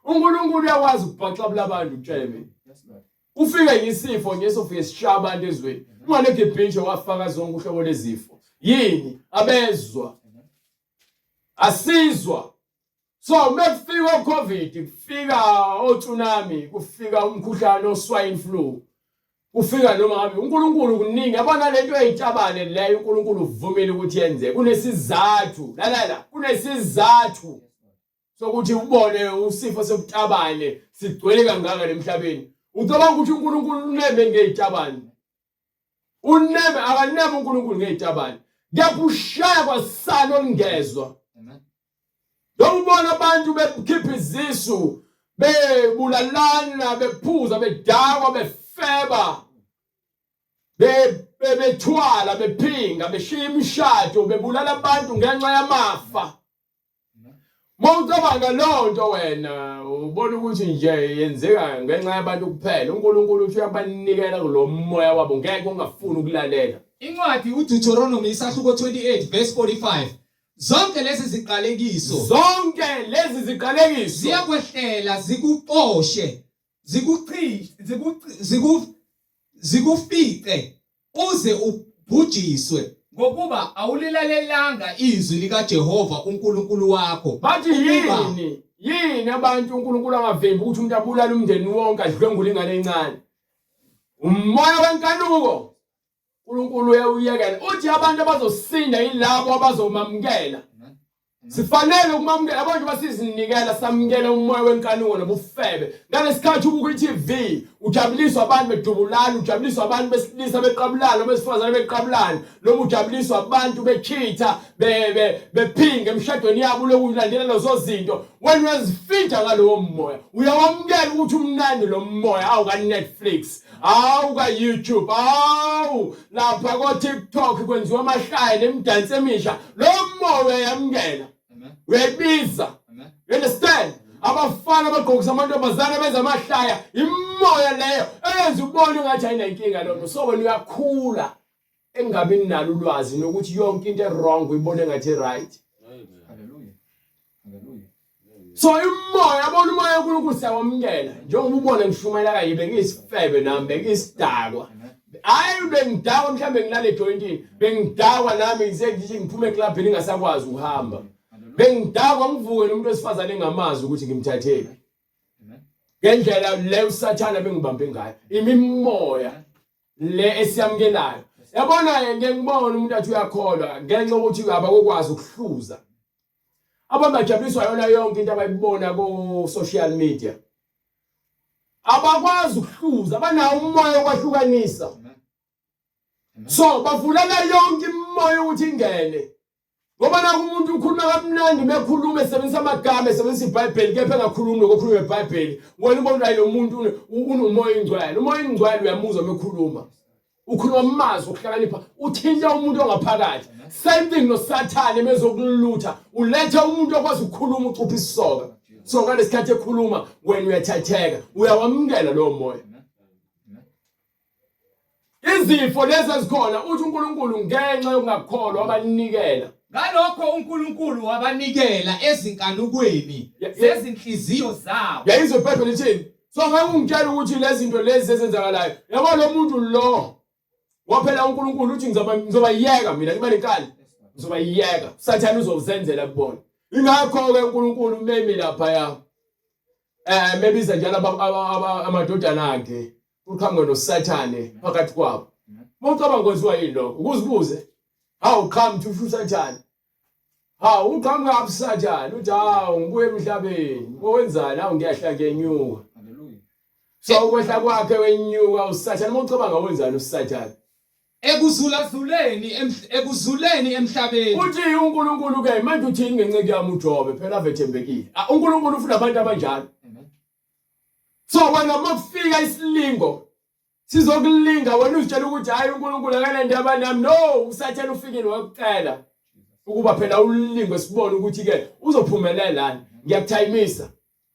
uNkulunkulu uyakwazi ukubhaxabula abantu kutshele mina. Yes Lord. Kufike isifo nje sofike sishaya abantu ezweni. Ungane Gibhinje wafaka zonke uhlobo lezifo. Yini? Abezwa. Asizwa. So mekufika uCovid, kufika otsunami, kufika umkhuhlane oswine flu. Kufika noma ngabe uNkulunkulu kuningi yabona lento eyitabane leyo uNkulunkulu uvumile ukuthi yenzeke kunesizathu lalela kunesizathu sokuthi ubone usifo sobutabane sigcwele kangaka lemhlabeni ucabanga ukuthi uNkulunkulu uneme ngezitabane uneme akaneme uNkulunkulu ngezitabane kepha ushaya kwasala olungezwa Noma ubona abantu bekhipha izisu bebulalana bephuza bedakwa befeba bethwala bephinga beshiya imishado bebulala abantu ngenxa yamafa Mawucabanga leyo nto wena ubona ukuthi nje yenzeka ngenxa yabantu kuphela uNkulunkulu uthi uyabanikela kulo moya wabo ngeke ungafuni ukulalela Incwadi uDeuteronomy isahluko 28 verse 45 Zonke lezi ziqalekiso zonke lezi ziqalekiso ziyakwehlela zikuxoshe zikuchithe zikufice uze ubhujiswe ngokuba awulilalelanga izwi likaJehova uNkulunkulu wakho. Bathi yini yini abantu uNkulunkulu angavimbi ukuthi umuntu abulale umndeni wonke adlwengule ingane encane? Umoya wenkanuko uNkulunkulu uyawuyekela. Uthi abantu abazosinda yilabo abazomamukela. Sifanele ukumamukela abantu basizinikela samukela umoya wenkanuko nobufebe. Ngalesikhathi ubuka i-TV ujabuliswa abantu bedubulana, ujabuliswa abantu besilisa beqabulana, besifazane beqabulana, noma ujabuliswa abantu bechitha bephinga emshadweni yabo lokhu ulandela lezo zinto. Wena uyazifida ngalowo moya. Uyawamukela ukuthi umnandi lo moya awu ka-Netflix. Awu ka-YouTube, awu lapha ko-TikTok kwenziwa amahlaya nemidanso emisha. Lo moya uyayamukela. Uyayibiza. You understand? Abafana abagqokisa amantombazane benza amahlaya, imoya leyo eyenza ubone ungathi ayinankinga loo nto. So wena uyakhula engabi nalo ulwazi nokuthi yonke into e-wrong uyibone ngathi right. Hallelujah. Hallelujah. So imoya yabona umoya kaNkulunkulu siyawamukela njengoba ubona ngishumayela kanye bengiyisifebe nami bengiyisidakwa hayi bengidakwa mhlawumbe ngilale ejoyintini bengidakwa nami ngize ngiphume eklabhini ngingasakwazi ukuhamba bengidakwa ngivuke nomuntu wesifazane engamazi ukuthi ngimthathephi ngendlela le usathana bengibambe ngayo imimoya le esiyamukelayo yabona ngeke ngibone umuntu athi uyakholwa ngenxa yokuthi abakokwazi ukuhluza Abantu bajabuliswa yona yonke into abayibona ko-social media. Abakwazi ukuhluza, abanawo umoya wokwahlukanisa. So bavulana yonke imimoya ukuthi ingene. Ngoba naku umuntu ukhuluma kamnandi mekhuluma esebenzisa amagama esebenzisa iBhayibheli kepha engakhulumi lokho okhulunywa eBhayibheli. Wena ubona hayi lo muntu unomoya ingcwele. Umoya ingcwele uyamuzwa mekhuluma. Ukhuluma amazwi okuhlakanipha, uthinta umuntu ongaphakathi. Same thing noSathane mezokulutha, uletha umuntu okwazi ukukhuluma ucupha isisoka. So ngalesikhathi ekhuluma wena uyathatheka, uyawamukela lowo moya. Izifo lezi ezikhona uthi uNkulunkulu ngenxa yokungakholwa wabanikela. Ngalokho uNkulunkulu wabanikela ezinkanukweni zezinhliziyo zabo. Yayizwe iBhayibheli lithini? So ngeke ungitshele ukuthi lezi zinto lezi ezenzakalayo. Yabo lo muntu lo waphela uNkulunkulu uthi ngizoba ngizobayeka mina ngiba nenkani. Ngizobayeka. Sathane uzozenzela kubona. Ingakho ke uNkulunkulu umemi lapha ya. Eh mebiza njalo amadodana akhe uqhamuke noSathane phakathi kwabo. Uma ucabanga kwenziwa yini lokho? Ukuzibuze. Hawu qhamuka usho uSathane. Hawu uqhamuka aphi uSathane? Uthi hawu ngibuye emhlabeni. Wenzani? Hawu ngiyahla ngiyenyuka. Hallelujah. So ukwehla kwakhe wenyuka uSathane. Uma ucabanga wenzani uSathane? Ekuzulazuleni ekuzuleni emhlabeni. Uthi uNkulunkulu ke manje uthini ngenceku yami uJobe phela avethembekile. Ah, uNkulunkulu ufuna abantu abanjalo. So wena makufika isilingo sizokulinga wena uzitshela ukuthi hayi uNkulunkulu akanandaba nami no usathane ufikile wakucela ukuba phela ulingwe sibone ukuthi ke uzophumelela ngiyakuthayimisa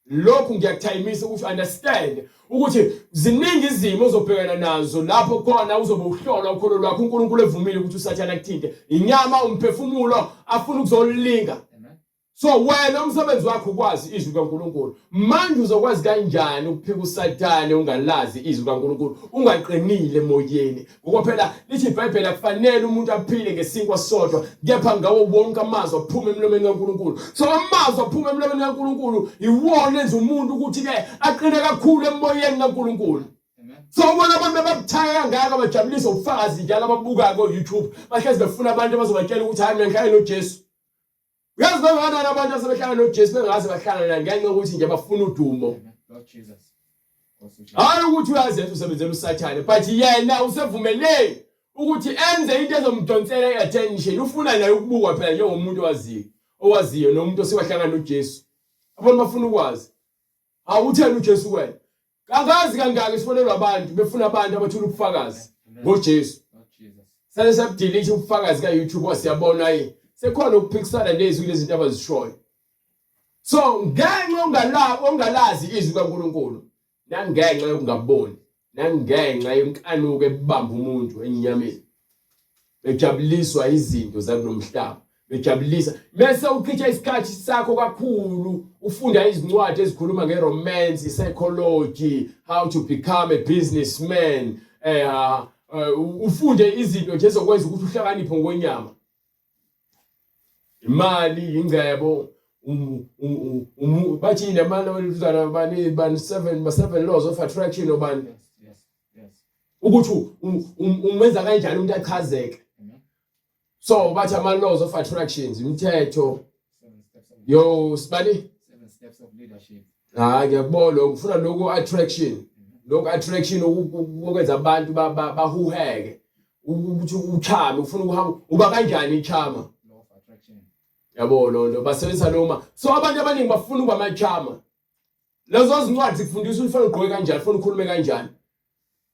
lokhu ngiyakuthayimisa ukuthi understand ukuthi ziningi izimo ozobhekana nazo lapho khona uzobe uhlolwa ukholo lwakho uNkulunkulu evumile ukuthi usathane akuthinte inyama umphefumulo afuna ukuzolinga So wena umsebenzi wakho ukwazi izwi likaNkulunkulu. Manje uzokwazi kanjani ukuphika uSathane ungalazi izwi likaNkulunkulu, ungaqinile emoyeni? Ngoba phela lithi iBhayibheli akufanele umuntu aphile ngesinkwa sodwa, kepha ngawo wonke amazwi aphuma emlomeni kaNkulunkulu. So amazwi aphuma emlomeni kaNkulunkulu iwona enza umuntu ukuthi ke aqine kakhulu emoyeni kaNkulunkulu. So ubona abantu ababuthaka kangaka bajabulisa ubufakazi njalo ababukayo ko-YouTube bahlezi befuna abantu abazobatshela ukuthi hayi mina ngihlale noJesu. Uyazi bangakanani abantu asebehlala noJesu bengaze bahlala naye ngenxa yokuthi nje bafuna udumo. Hayi ukuthi uyazenza usebenzela uSathane but yena usevumeleni ukuthi enze into ezomdonsela i-attention ufuna naye ukubukwa phela njengomuntu owaziyo owaziyo nomuntu osewahlangana noJesu. Abantu bafuna ukwazi. Awutheni uJesu kuwena? Kangazi kangaki sifonelwa abantu befuna abantu abathola ubufakazi ngoJesu. Sale sabudelete ubufakazi ka YouTube wasiyabona ayi sekhona ukuphikisana nezwi kulezi zinto abazishoyo. So ngenxa ongala ongalazi izwi kaNkuluNkulu nangenxa yokungaboni nangenxa yenkanuko ebamba umuntu enyameni bejabuliswa izinto zakulomhlaba bejabulisa bese uchitha isikhathi sakho kakhulu ufunda izincwadi ezikhuluma ngeromance psychology how to become a businessman eh, eh ufunde izinto nje ezokwenza ukuthi uhlakaniphe ngokwenyama imali ingcebo bathi yini amanye bani bani seven seven laws of attraction obani ukuthi umenza kanjani umuntu achazeke so bathi ama laws of attractions imithetho yo sibani seven steps of leadership hayi ngiyakubona lokho ufuna lokho attraction lokho attraction okwenza abantu bahuheke ukuthi uchame ufuna ukuhamba uba kanjani ichama yabo lo nto basebenzisa loma so abantu abaningi bafuna ukuba amachama lezo zincwadi zikufundisa ukuthi ufanele ugqoke kanjani ufanele ukhulume kanjani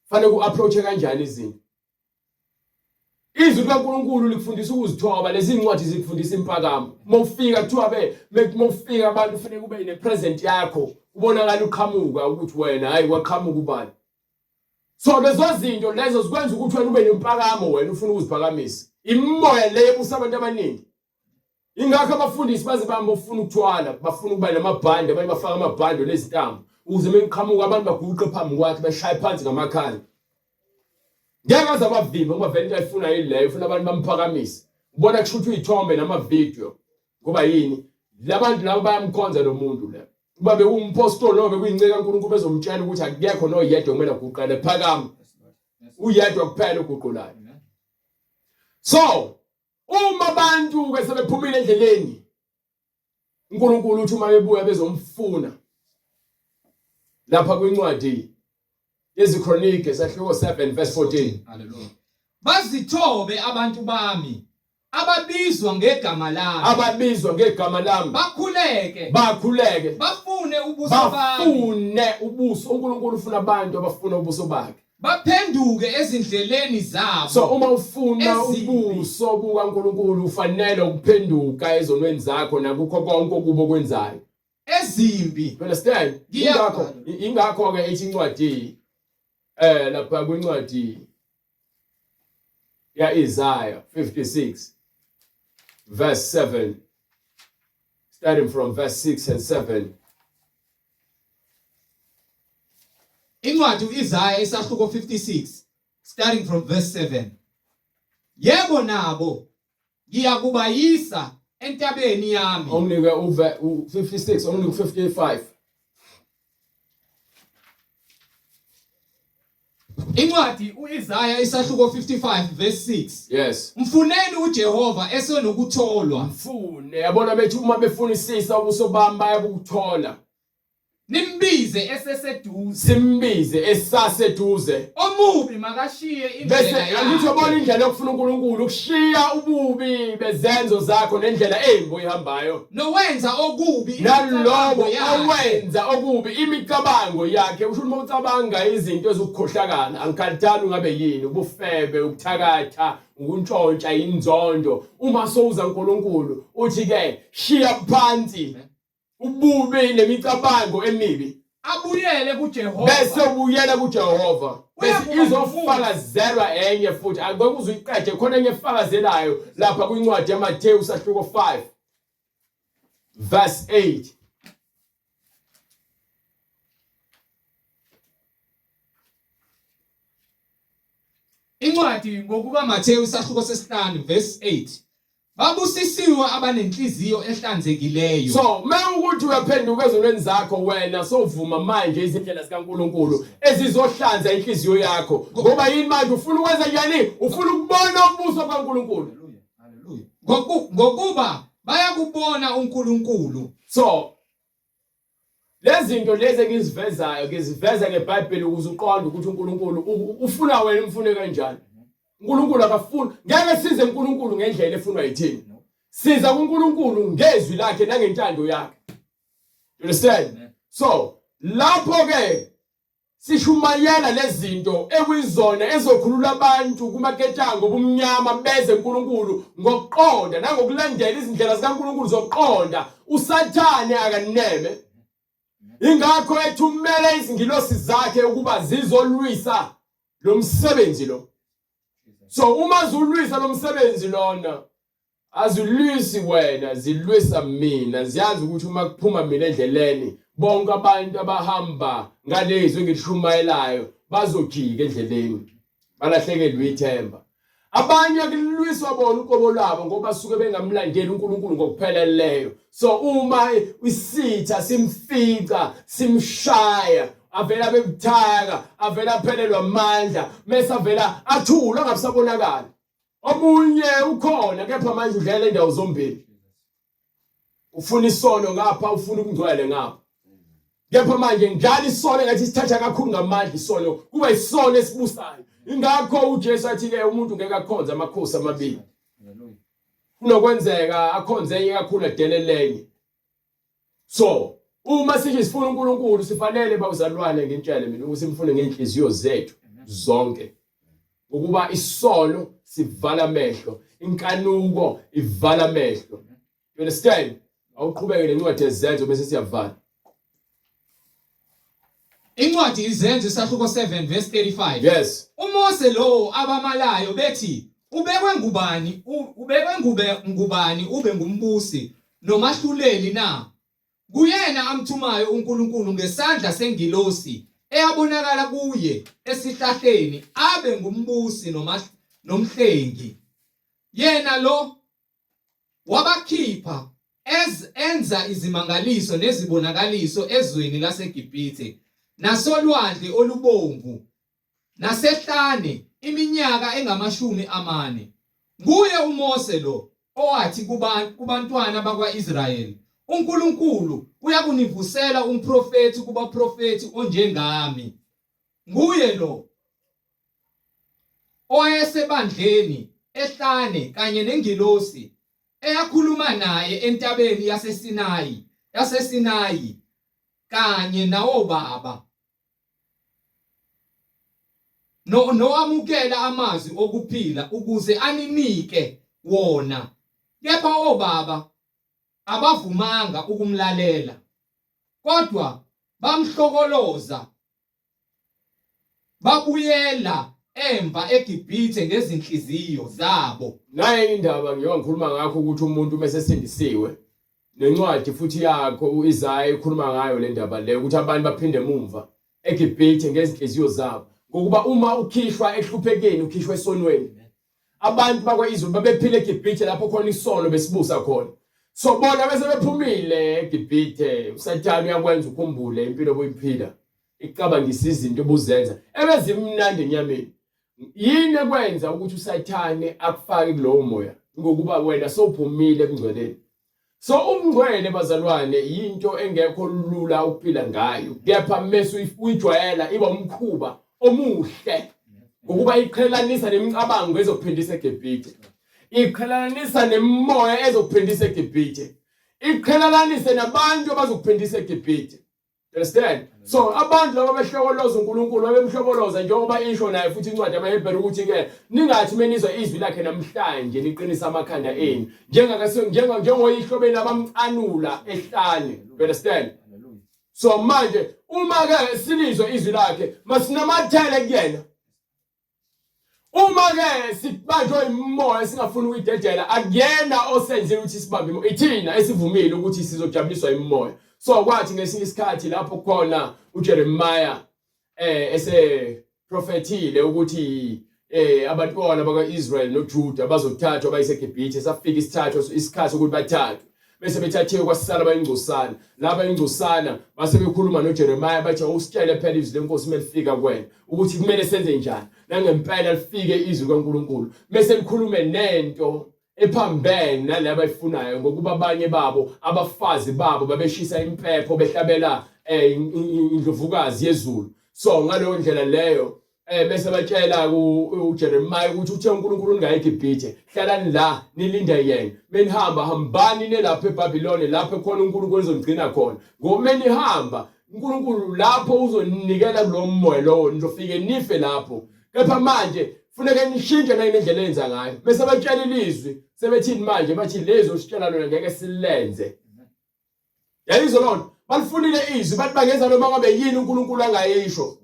fanele ku-approach kanjani izinto Izwi likaNkulunkulu likufundisa ukuzithoba, lezi ncwadi zikufundisa impakamo. Uma ufika kuthiwa be uma ufika abantu kufanele kube ne-present yakho, kubonakala uqhamuka ukuthi wena hayi waqhamuka ubani. So lezo zinto lezo zikwenza ukuthi wena ube nempakamo wena ufuna ukuziphakamisa. Imimoya le ebusa abantu abaningi. Ingakho abafundisi baze bamba ufuna ukuthwala, bafuna ukuba namabhande, abanye bafaka amabhande nezintambo ukuze meqhamuka abantu baguqe phambi kwakhe beshaye phansi ngamakhanda. Ngeke aze abavimbe ngoba vele into ayifunayo yileyo, ufuna abantu bamphakamise. Ubona kushuthwa iy'thombe namavidiyo ngoba yini? Labantu laba bayamkhonza lo muntu le. Uba bekuwumpostoli noma bekuyinceka kaNkulunkulu bezomtshela ukuthi akekho noyedwa okumele aguqele, phakama. Uyedwa kuphela oguqulayo. So, Uma abantu ke sebephumile endleleni uNkulunkulu uthi uma bebuya bezomfuna lapha kwincwadi yeziKronike sahluko 7 verse 14. Hallelujah. Bazithobe abantu bami ababizwa ngegama lami. Ababizwa ngegama lami. Bakhuleke. Bakhuleke. Bafune ubuso bami. Bafune ubuso. uNkulunkulu ufuna abantu abafuna ubuso bakhe. Baphenduke ezindleleni zabo. So uma ufuna Ezimbi. ubuso bukaNkulunkulu ufanele ukuphenduka ezonweni zakho nakukho konke okubi okwenzayo. Ezimbi. You understand? Ngiyakho. Ingakho ingakho ke ithi incwadi lapha kwincwadi ya Isaiah 56 verse 7 starting from verse 6 and 7. Incwadi uIsaiah isahluko 56 starting from verse 7. Yebo nabo ngiyakubayisa entabeni yami. Onginike u 56 onginike u 55. Incwadi uIsaiah isahluko 55 verse 6. Yes. Mfuneni uJehova esenokutholwa. Mfune yabona bethi uma befunisisa ubuso bami bayabukuthola. Nimbize eseseduze. Simbize esaseduze. Omubi makashiye Bese indlela angithi yakhe. yabona indlela yokufuna uNkulunkulu ukushiya ububi bezenzo zakho nendlela embi oyihambayo. Nowenza okubi Nalowo imicabango yakhe. owenza okubi imicabango yakhe usho uma ucabanga izinto ezikukhohlakala angikhathali ungabe yini ubufebe ukuthakatha ukuntshontsha inzondo uma sowuza uNkulunkulu uthi ke shiya phansi ububi nemicabango emibi Abuyele kuJehova. Bese ubuyela kuJehova bese Uyakuba izofakazelwa enye futhi akeke uzuyiqede khona enye efakazelayo lapha kwincwadi yaMathewu sahluko 5 verse 8. Incwadi ngokukaMathewu isahluko sesihlanu verse 8. Babusisiwe abanenhliziyo ehlanzekileyo. So mewukuthi uyaphenduka ezonweni zakho wena sovuma manje izindlela zikaNkuluNkulu ezizohlanza inhliziyo yakho ngoba yini manje ufuna ukwenza njani ufuna ukubona ubuso bukaNkuluNkulu. Haleluya. Ngokuba bayakubona uNkulunkulu. So lezi zinto lezi engizivezayo ngiziveza ngeBhayibheli ukuze uqonde ukuthi uNkulunkulu ufuna wena umfune kanjani. uNkulunkulu akafuni ngeke size uNkulunkulu ngendlela efunwa yithina. Siza kuNkulunkulu ngezwi lakhe nangentando yakhe. You understand? So lapho ke sishumayela lezinto ekuyizona ezokhulula abantu kumaketango obumnyama beze uNkulunkulu ngokuqonda nangokulandela izindlela zikaNkulunkulu zokuqonda uSathane akaneme ingakho ethumela izingilosi zakhe ukuba zizolwisa lo msebenzi lo so uma zulwisa lo msebenzi lona Azilwisi wena zilwisa mina ziyazi ukuthi uma kuphuma mina endleleni bonke abantu abahamba ngalezwi engilishumayelayo bazojika endleleni balahlekelwe ithemba abanye kulwiswa bona uqobo lwabo ngoba suke bengamlandeli uNkulunkulu ngokupheleleyo so uma isitha simfica simshaya avela abebuthaka avela aphelelwa amandla mese avela athula angabisabonakala Omunye ukhona kepha manje udlela indawo zombili. Ufuna isono ngapha ufuna ukungcwele ngapha. Kepha manje njalo isono ngathi sithatha kakhulu ngamandla isono kuba isono esibusayo. Ingakho uJesu athi ke umuntu ngeke akhonze amakhosi amabili. Kunokwenzeka akhonze enye kakhulu adelele enye. So uma sithi sifuna uNkulunkulu sifanele bawuzalwane ngintshele mina ukuthi simfune ngenhliziyo zethu zonke ukuba isono sivala amehlo inkanuko ivala amehlo you understand awuqhubeke nencwadi yezenzo bese siyavala Incwadi izenzo isahluko 7 verse 35. Yes. UMose lowo abamalayo bethi ubekwe ngubani ubekwe ngube ngubani ube ngumbusi nomahluleli na? Kuyena amthumayo uNkulunkulu ngesandla sengilosi eyabonakala kuye esihlahleni abe ngumbusi nomhlengi. Yena lo Wabakhipha ez enza izimangaliso nezibonakaliso ezweni laseGibhithe, nasoLwandle oluBomvu, nasehlane iminyaka engamashumi amane. Nguye uMose lo owathi kubantwana bakwa-Israyeli, uNkulunkulu uyakunivusela umprofethi kubaprofethi onjengami. Nguye lo owayesebandleni ehlane kanye nengilosi eyakhuluma naye entabeni yaseSinayi yaseSinayi kanye nawobaba. No nowamukela amazwi okuphila ukuze aninike wona. Kepha obaba abavumanga ukumlalela, kodwa bamhlokoloza babuyela emva eGibhithe ngezinhliziyo zabo. Naye indaba ngiyoba ngikhuluma ngakho ukuthi umuntu uma esesindisiwe nencwadi futhi yakho uIsaya ikhuluma ngayo le ndaba le ukuthi abantu baphinde emumva eGibhithe ngezinhliziyo zabo ngokuba uma ukhishwa ehluphekeni ukhishwa esonweni abantu bakwa-Israyeli babephila eGibhithe lapho khona isono besibusa khona so bona bese bephumile eGibhithe uSathane uyakwenza ukhumbule impilo obuyiphila icabangisa izinto obuzenza ebezimnandi enyameni yini ekwenza ukuthi uSathane akufake kulowo moya ngokuba wena sowuphumile ekungcweleni So umngcwele bazalwane yinto engekho lula ukuphila ngayo kepha mese uyijwayela iba umkhuba omuhle ngokuba iqhelanisa nemicabango ezokuphindisa eGibhithe iqhelanisa nemimoya ezokuphindisa eGibhithe iqhelalanise nabantu abazokuphindisa eGibhithe Understand? So abantu laba behlokoloza uNkulunkulu babemhlokoloza njengoba isho naye futhi incwadi yamaHebheru ukuthi ke ningathi menizwa izwi lakhe namhlanje niqinisa amakhanda enu njengakase njengo njengoyihlo benu abamcanula ehlane. You understand? So manje uma ke silizwa izwi lakhe masinamathele kuyena. Uma ke sibanjwe imoya singafuni ukuyidedela akuyena osenzile ukuthi sibambe imoya ithina esivumile ukuthi sizojabuliswa imoya so kwathi ngesinye isikhathi lapho khona uJeremiah eh ese profethile ukuthi eh abantwana bakwaIsrael noJuda bazothathwa bayise eGibhithe safika isithathu isikhathi ukuthi bathathwe bese bethathiwe kwasala bayingcosana laba ingcosana base bekhuluma noJeremiah bathi awusitshele phela izwi lenkosi melifika kuwena ukuthi kumele senze njani nangempela lifike izwi kaNkuluNkulu bese likhulume nento ephambene nale abayifunayo ngokuba abanye babo abafazi babo babeshisa impepho behlabela eh, indlovukazi yezulu so ngaleyo ndlela leyo Eh bese batshela uJeremiah ukuthi uthe uNkulunkulu ningayi eGibhithe hlalani la nilinde yena menihamba hambani nelapha eBabilone lapho khona uNkulunkulu ezonigcina khona ngoba menihamba uNkulunkulu lapho uzoninikela kulo moya lowo nizofike nife lapho kepha manje funeke nishintshe nayindlela enza ngayo bese batshela ilizwi sebethini manje bathi lezi ositshela lona ngeke silenze yayizwa lona balifunile izwi bathi bangenza noma ngabe yini uNkulunkulu angayisho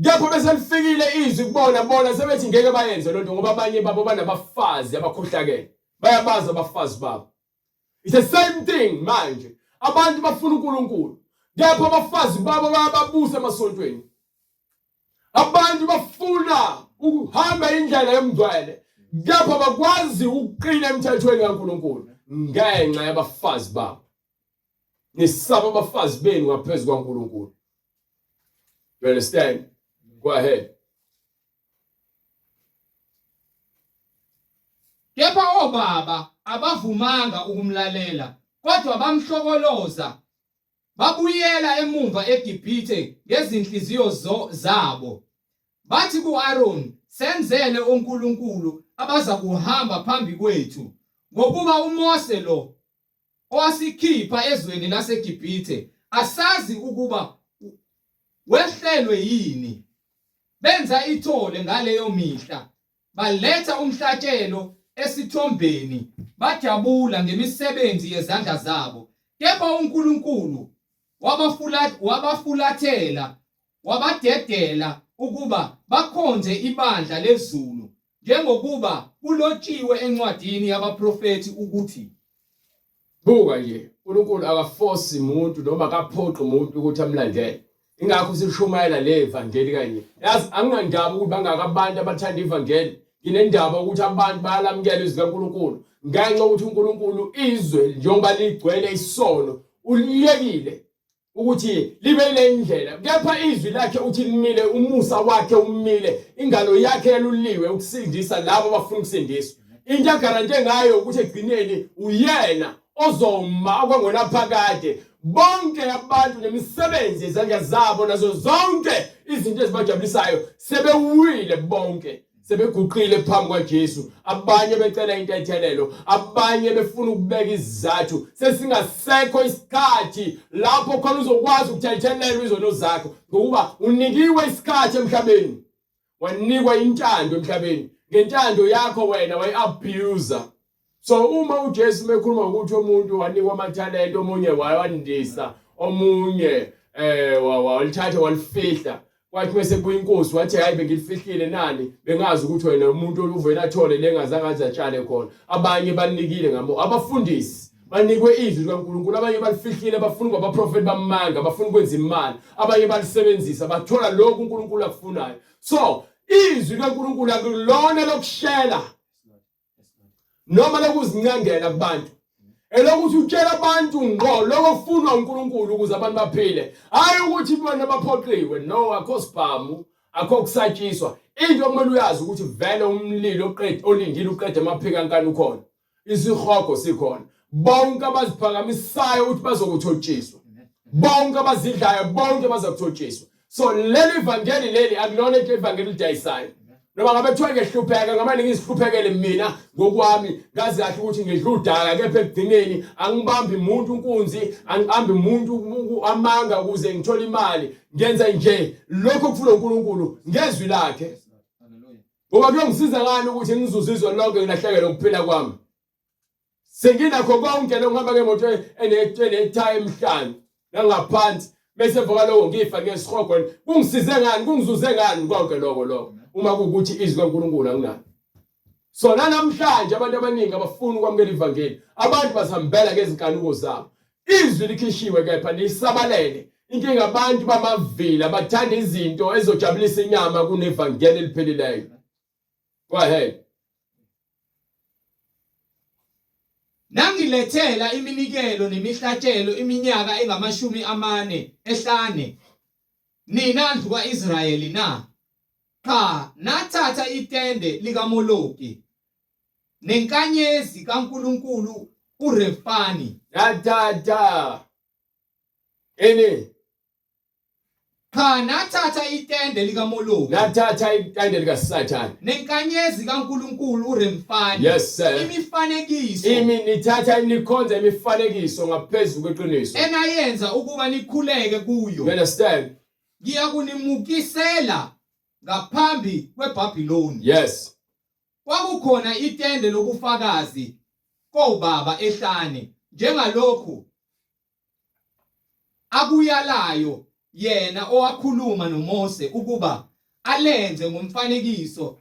Kepha bese lifikile izwi kubona bona sebethi ngeke bayenze lonto ngoba abanye babo banabafazi abakhohlakele. Bayabazi abafazi babo. It's the same thing manje. Abantu bafuna uNkulunkulu. Kepha abafazi babo bayababusa emasontweni. Abantu bafuna ukuhamba indlela yomngcwele. Kepha bakwazi ukuqina emthethweni kaNkulunkulu ngenxa yabafazi babo. Nisaba abafazi benu ngaphezu kwaNkulunkulu. You understand? Go ahead. Kepha obaba abavumanga ukumlalela, kodwa bamhlokoloza, babuyela emumva eGibhithe ngezinhliziyo zabo. Bathi ku-Aroni, Senzele onkulunkulu abazakuhamba phambi kwethu, ngokuba uMose lo owasikhipha ezweni laseGibhithe, asazi ukuba wehlelwe yini. Benza ithole ngaleyo mihla, baletha umhlatshelo esithombeni, bajabula ngemisebenzi yezandla zabo. Kepha uNkulunkulu wabafulathela wabadedela ukuba bakhonze ibandla lezulu, njengokuba kulotshiwe encwadini yabaprofethi ukuthi. Buka nje, uNkulunkulu akafosi muntu noma akaphoqi muntu ukuthi amlandele. Ingakho sishumayela le vangeli kanye. Yazi anginandaba ukuthi bangaka abantu abathanda ivangeli. Nginendaba ukuthi abantu bayalamukela izwi likaNkulunkulu. Ngenxa yokuthi uNkulunkulu izwe njengoba ligcwele isono, uliyekile ukuthi libe ile ndlela kepha izwi lakhe uthi limile umusa wakhe umile ingalo yakhe yaluliwe ukusindisa labo abafuna ukusindiswa into agarante ngayo ukuthi egcineni uyena ozoma okwangonaphakade bonke abantu nemisebenzi yezandla zabo nazo zonke izinto ezibajabulisayo sebewile bonke sebeguqile phambi kwaJesu abanye becela intethelelo abanye befuna ukubeka izizathu sesingasekho isikhathi lapho khona uzokwazi ukuthethelelwa izono zakho ngokuba unikiwe isikhathi emhlabeni. Wanikwa intando emhlabeni. Ngentando yakho wena wayi-abuser. So uma uJesu mekhuluma ukuthi umuntu wanikwa amathalente omunye wawandisa omunye eh walithatha walifihla kwathi bese kubuya inkosi wathi hayi bengilifihlile nani bengazi ukuthi wena umuntu uvela athole lengazange aze atshale khona abanye banikile ngamo abafundisi banikwe izwi likaNkulunkulu abanye balifihlile bafuna ukuba abaprofeti bamanga bafuna ukwenza imali abanye balisebenzisa bathola lokhu uNkulunkulu akufunayo so izwi likaNkulunkulu akulona lokushela noma lokuzincengela kubantu elokuthi utshela abantu ngqo lokho kufunwa uNkulunkulu ukuze abantu baphile hayi ukuthi bona baphoqiwe no akho sibhamu akho kusatshiswa into okumele uyazi ukuthi vele umlilo oqede olindile uqede amaphika nkani ukhona isihogo sikhona bonke abaziphakamisayo ukuthi bazokuthotshiswa bonke abazidlayo bonke bazokuthotshiswa so leli vangeli leli akulona ivangeli lidayisayo noma ngabe kuthiwa ngiyahlupheka ngabe ngizihluphekele mina ngokwami ngazi kahle ukuthi ngidla udaka kepha ekugcineni angibambi muntu inkunzi angibambi muntu amanga ukuze ngithole imali ngenza nje lokho kufuna uNkulunkulu ngezwi lakhe ngoba kuyongisiza ngani ukuthi ngizuze izwe lonke ngilahlekelwe ukuphila kwami Senginakho konke lokhu ngihamba ngemoto enethayi emihlanu nangaphansi bese emva kwaloko ngifa ngesihogweni kungisize ngani kungizuze ngani konke lokho lokho uma kuwukuthi izwi kaNkulunkulu anginalo so nanamhlanje abantu abaningi abafuni ukwamukela ivangeli abantu basihambela ngezinkanuko zabo izwi likhishiwe kepha lisabalele inkinga abantu bamavila bathanda izinto ezojabulisa inyama kunevangeli eliphelileyo go ahead Nangilethela iminikelo nemihlatshelo iminyaka engamashumi amane ehlane, nina ndlu ka-Israyeli na? Qha, nathatha itende likaMoloki nenkanyezi kankulunkulu uRefani. Nathatha ini Cha, nathatha itende likaMoloki. Nathatha itende likaSathane. Nenkanyezi kaNkulunkulu uRemfani. Yes sir. Imifanekiso. Imi nithatha nikhonza imifanekiso ngaphezulu kweqiniso. Enayenza ukuba nikhuleke kuyo. You understand? Ngiyakunimukisela ngaphambi kweBhabhiloni. Yes. Kwakukhona itende lobufakazi kobaba ehlane njengalokhu akuyalayo yena owakhuluma noMose ukuba alenze ngomfanekiso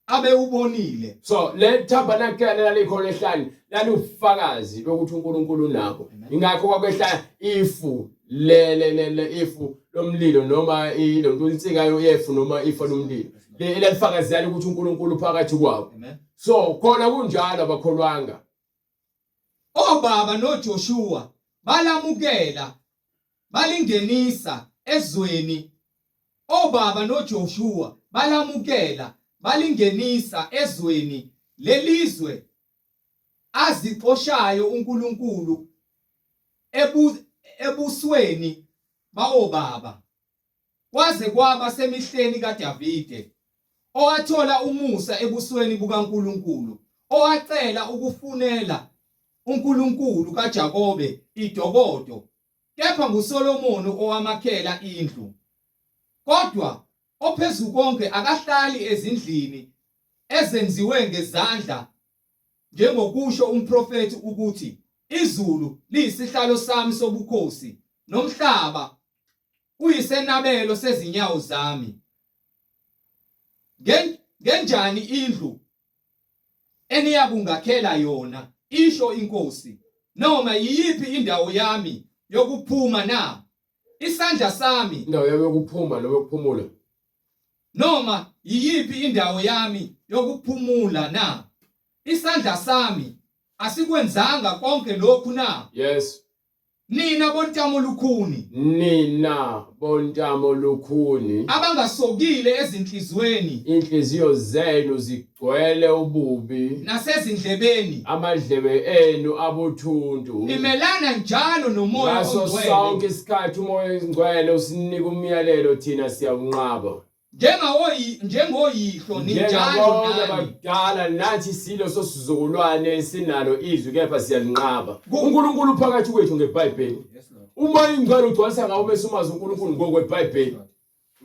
abewubonile. So le tabernacle lalikhona ehlane laliwufakazi lokuthi uNkulunkulu unabo. Ingakho kwakwehla ifu le le le ifu lomlilo noma ilonto insika yefu noma ifu lomlilo. Le lalifakazela ukuthi uNkulunkulu phakathi kwabo. So khona kunjalo abakholwanga. Obaba noJoshuwa balamukela balingenisa ezweni Obaba noJoshuwa balamukela balingenisa ezweni lelizwe azixoshayo uNkulunkulu ebusweni bawobaba. Kwaze kwaba semihleni kaDavide, owathola umusa ebusweni bukaNkulunkulu, owacela ukufunela uNkulunkulu kaJakobe idokodo, kepha nguSolomoni owamakhela indlu. Kodwa oPhezukonke akahlali ezindlini ezenziwe ngezandla njengokusho umprofethi ukuthi, Izulu liyisihlalo sami sobukhosi, nomhlaba uyisenabelo sezinyawo zami. Ngenjani indlu eniyakungakhela yona, isho iNkosi, noma yiyiphi indawo yami yokuphuma na? Isandla sami indawo yami yokuphuma noma yokuphumula noma yiyiphi indawo yami yokuphumula na? Isandla sami asikwenzanga konke lokhu na? Yes. Nina bontamo lukhuni. Nina bontamo lukhuni. Abangasokile ezinhliziyweni. Inhliziyo zenu zigcwele ububi. Nasezindlebeni. Amadlebe enu abuthuntu. Nimelana njalo noMoya Ngaso oNgcwele. sonke isikhathi uMoya oNgcwele usinika umyalelo thina siyawunqaba. Njengawoyi njengoyihlo ninjalo Njengabonke nani. abadala nathi silo sosizukulwane esinalo izwi kepha siyalinqaba. UNkulunkulu uphakathi kwethu ngeBhayibheli. Umoya ingcwele ugcwalisa ngawo bese umazi uNkulunkulu ngokweBhayibheli.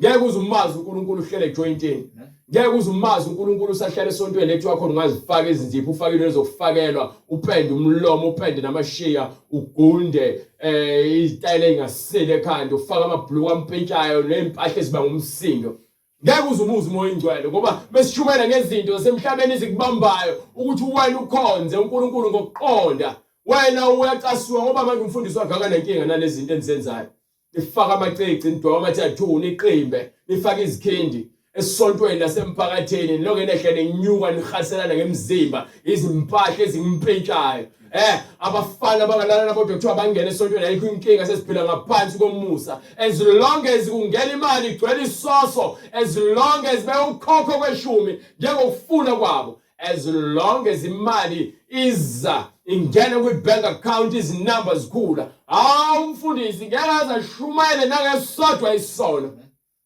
Ngeke uze umazi uNkulunkulu uhlele ejointini. Ngeke uze umazi uNkulunkulu usahlala esontweni ekuthiwa khona ungazifaka izinzipho ufake into ezokufakelwa upende umlomo upende namashiya ugunde eh izitayela ezingasile ekhanda ufake amabhuluku ampintshayo nezimpahla ezibanga umsindo. Ngeke uze umuze umoya ingcwele ngoba besishumayela ngezinto zasemhlabeni ezikubambayo ukuthi wena ukhonze uNkulunkulu ngokuqonda. Wena uyacasuka ngoba manje umfundisi wakhe akanankinga nalezi zinto enizenzayo. Nifaka amacici, nidweba ama-tattoo, niqimbe, nifake izikhindi esontweni nasemphakathini, niloke nehle nenyuka nihaselana ngemizimba, izimpahla ezimpintshayo. Eh, abafana abangalala nabodwa kuthiwa bangena esontweni ayikho inkinga sesiphila ngaphansi komusa. As long as kungena imali igcwele isoso, as long as bewukhokho kweshumi njengokufuna kwabo. As long as imali iza ingena kwi-bank account izinamba zikhula, hawu umfundisi ngeke aze ashumayele nangesodwa isono.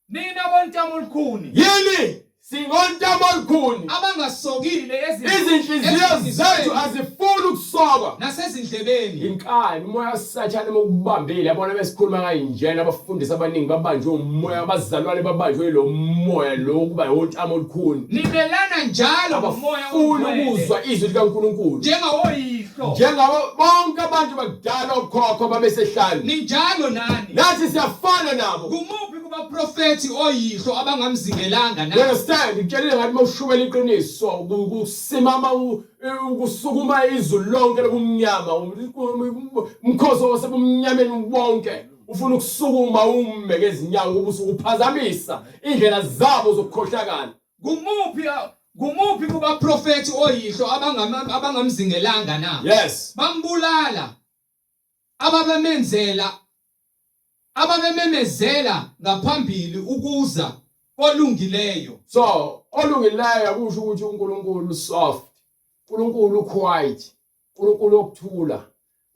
Nina bontamo olukhuni. Yini? Singontamo olukhuni. Abangasokile izinhliziyo zethu azifuni ukusokwa. Nasezindlebeni. Inkani umoya kaSathane uma ukubambile yabona besikhuluma kanjena abafundisi abaningi babanjwe umoya abazalwane babanjwe lo moya lo kuba wontamo olukhuni. Nimelana njalo nomoya Abafuni ongcwele. ukuzwa izwi likaNkulunkulu. Njengawoyihlo. Njengabo bonke abantu bakudala okhokho babesehlane. Ninjalo nani. Nathi siyafana nabo. Kumuphi kubaprofethi oyihlo abangamzingelanga na? You understand? Ngikutshelile ngathi uma ushumela iqiniso kusimama ukusukuma izulu lonke lobumnyama umkhosi wasebumnyameni wonke ufuna ukusukuma ume ngezinyawo ukuba usukuphazamisa indlela zabo zokukhohlakala. Kumuphi kumuphi kubaprofethi oyihlo abangamzingelanga na? Yes. Bambulala ababemenzela ababememezela ngaphambili ukuza kolungileyo. So olungileyo akusho ukuthi uNkulunkulu soft, uNkulunkulu quiet, uNkulunkulu wokuthula.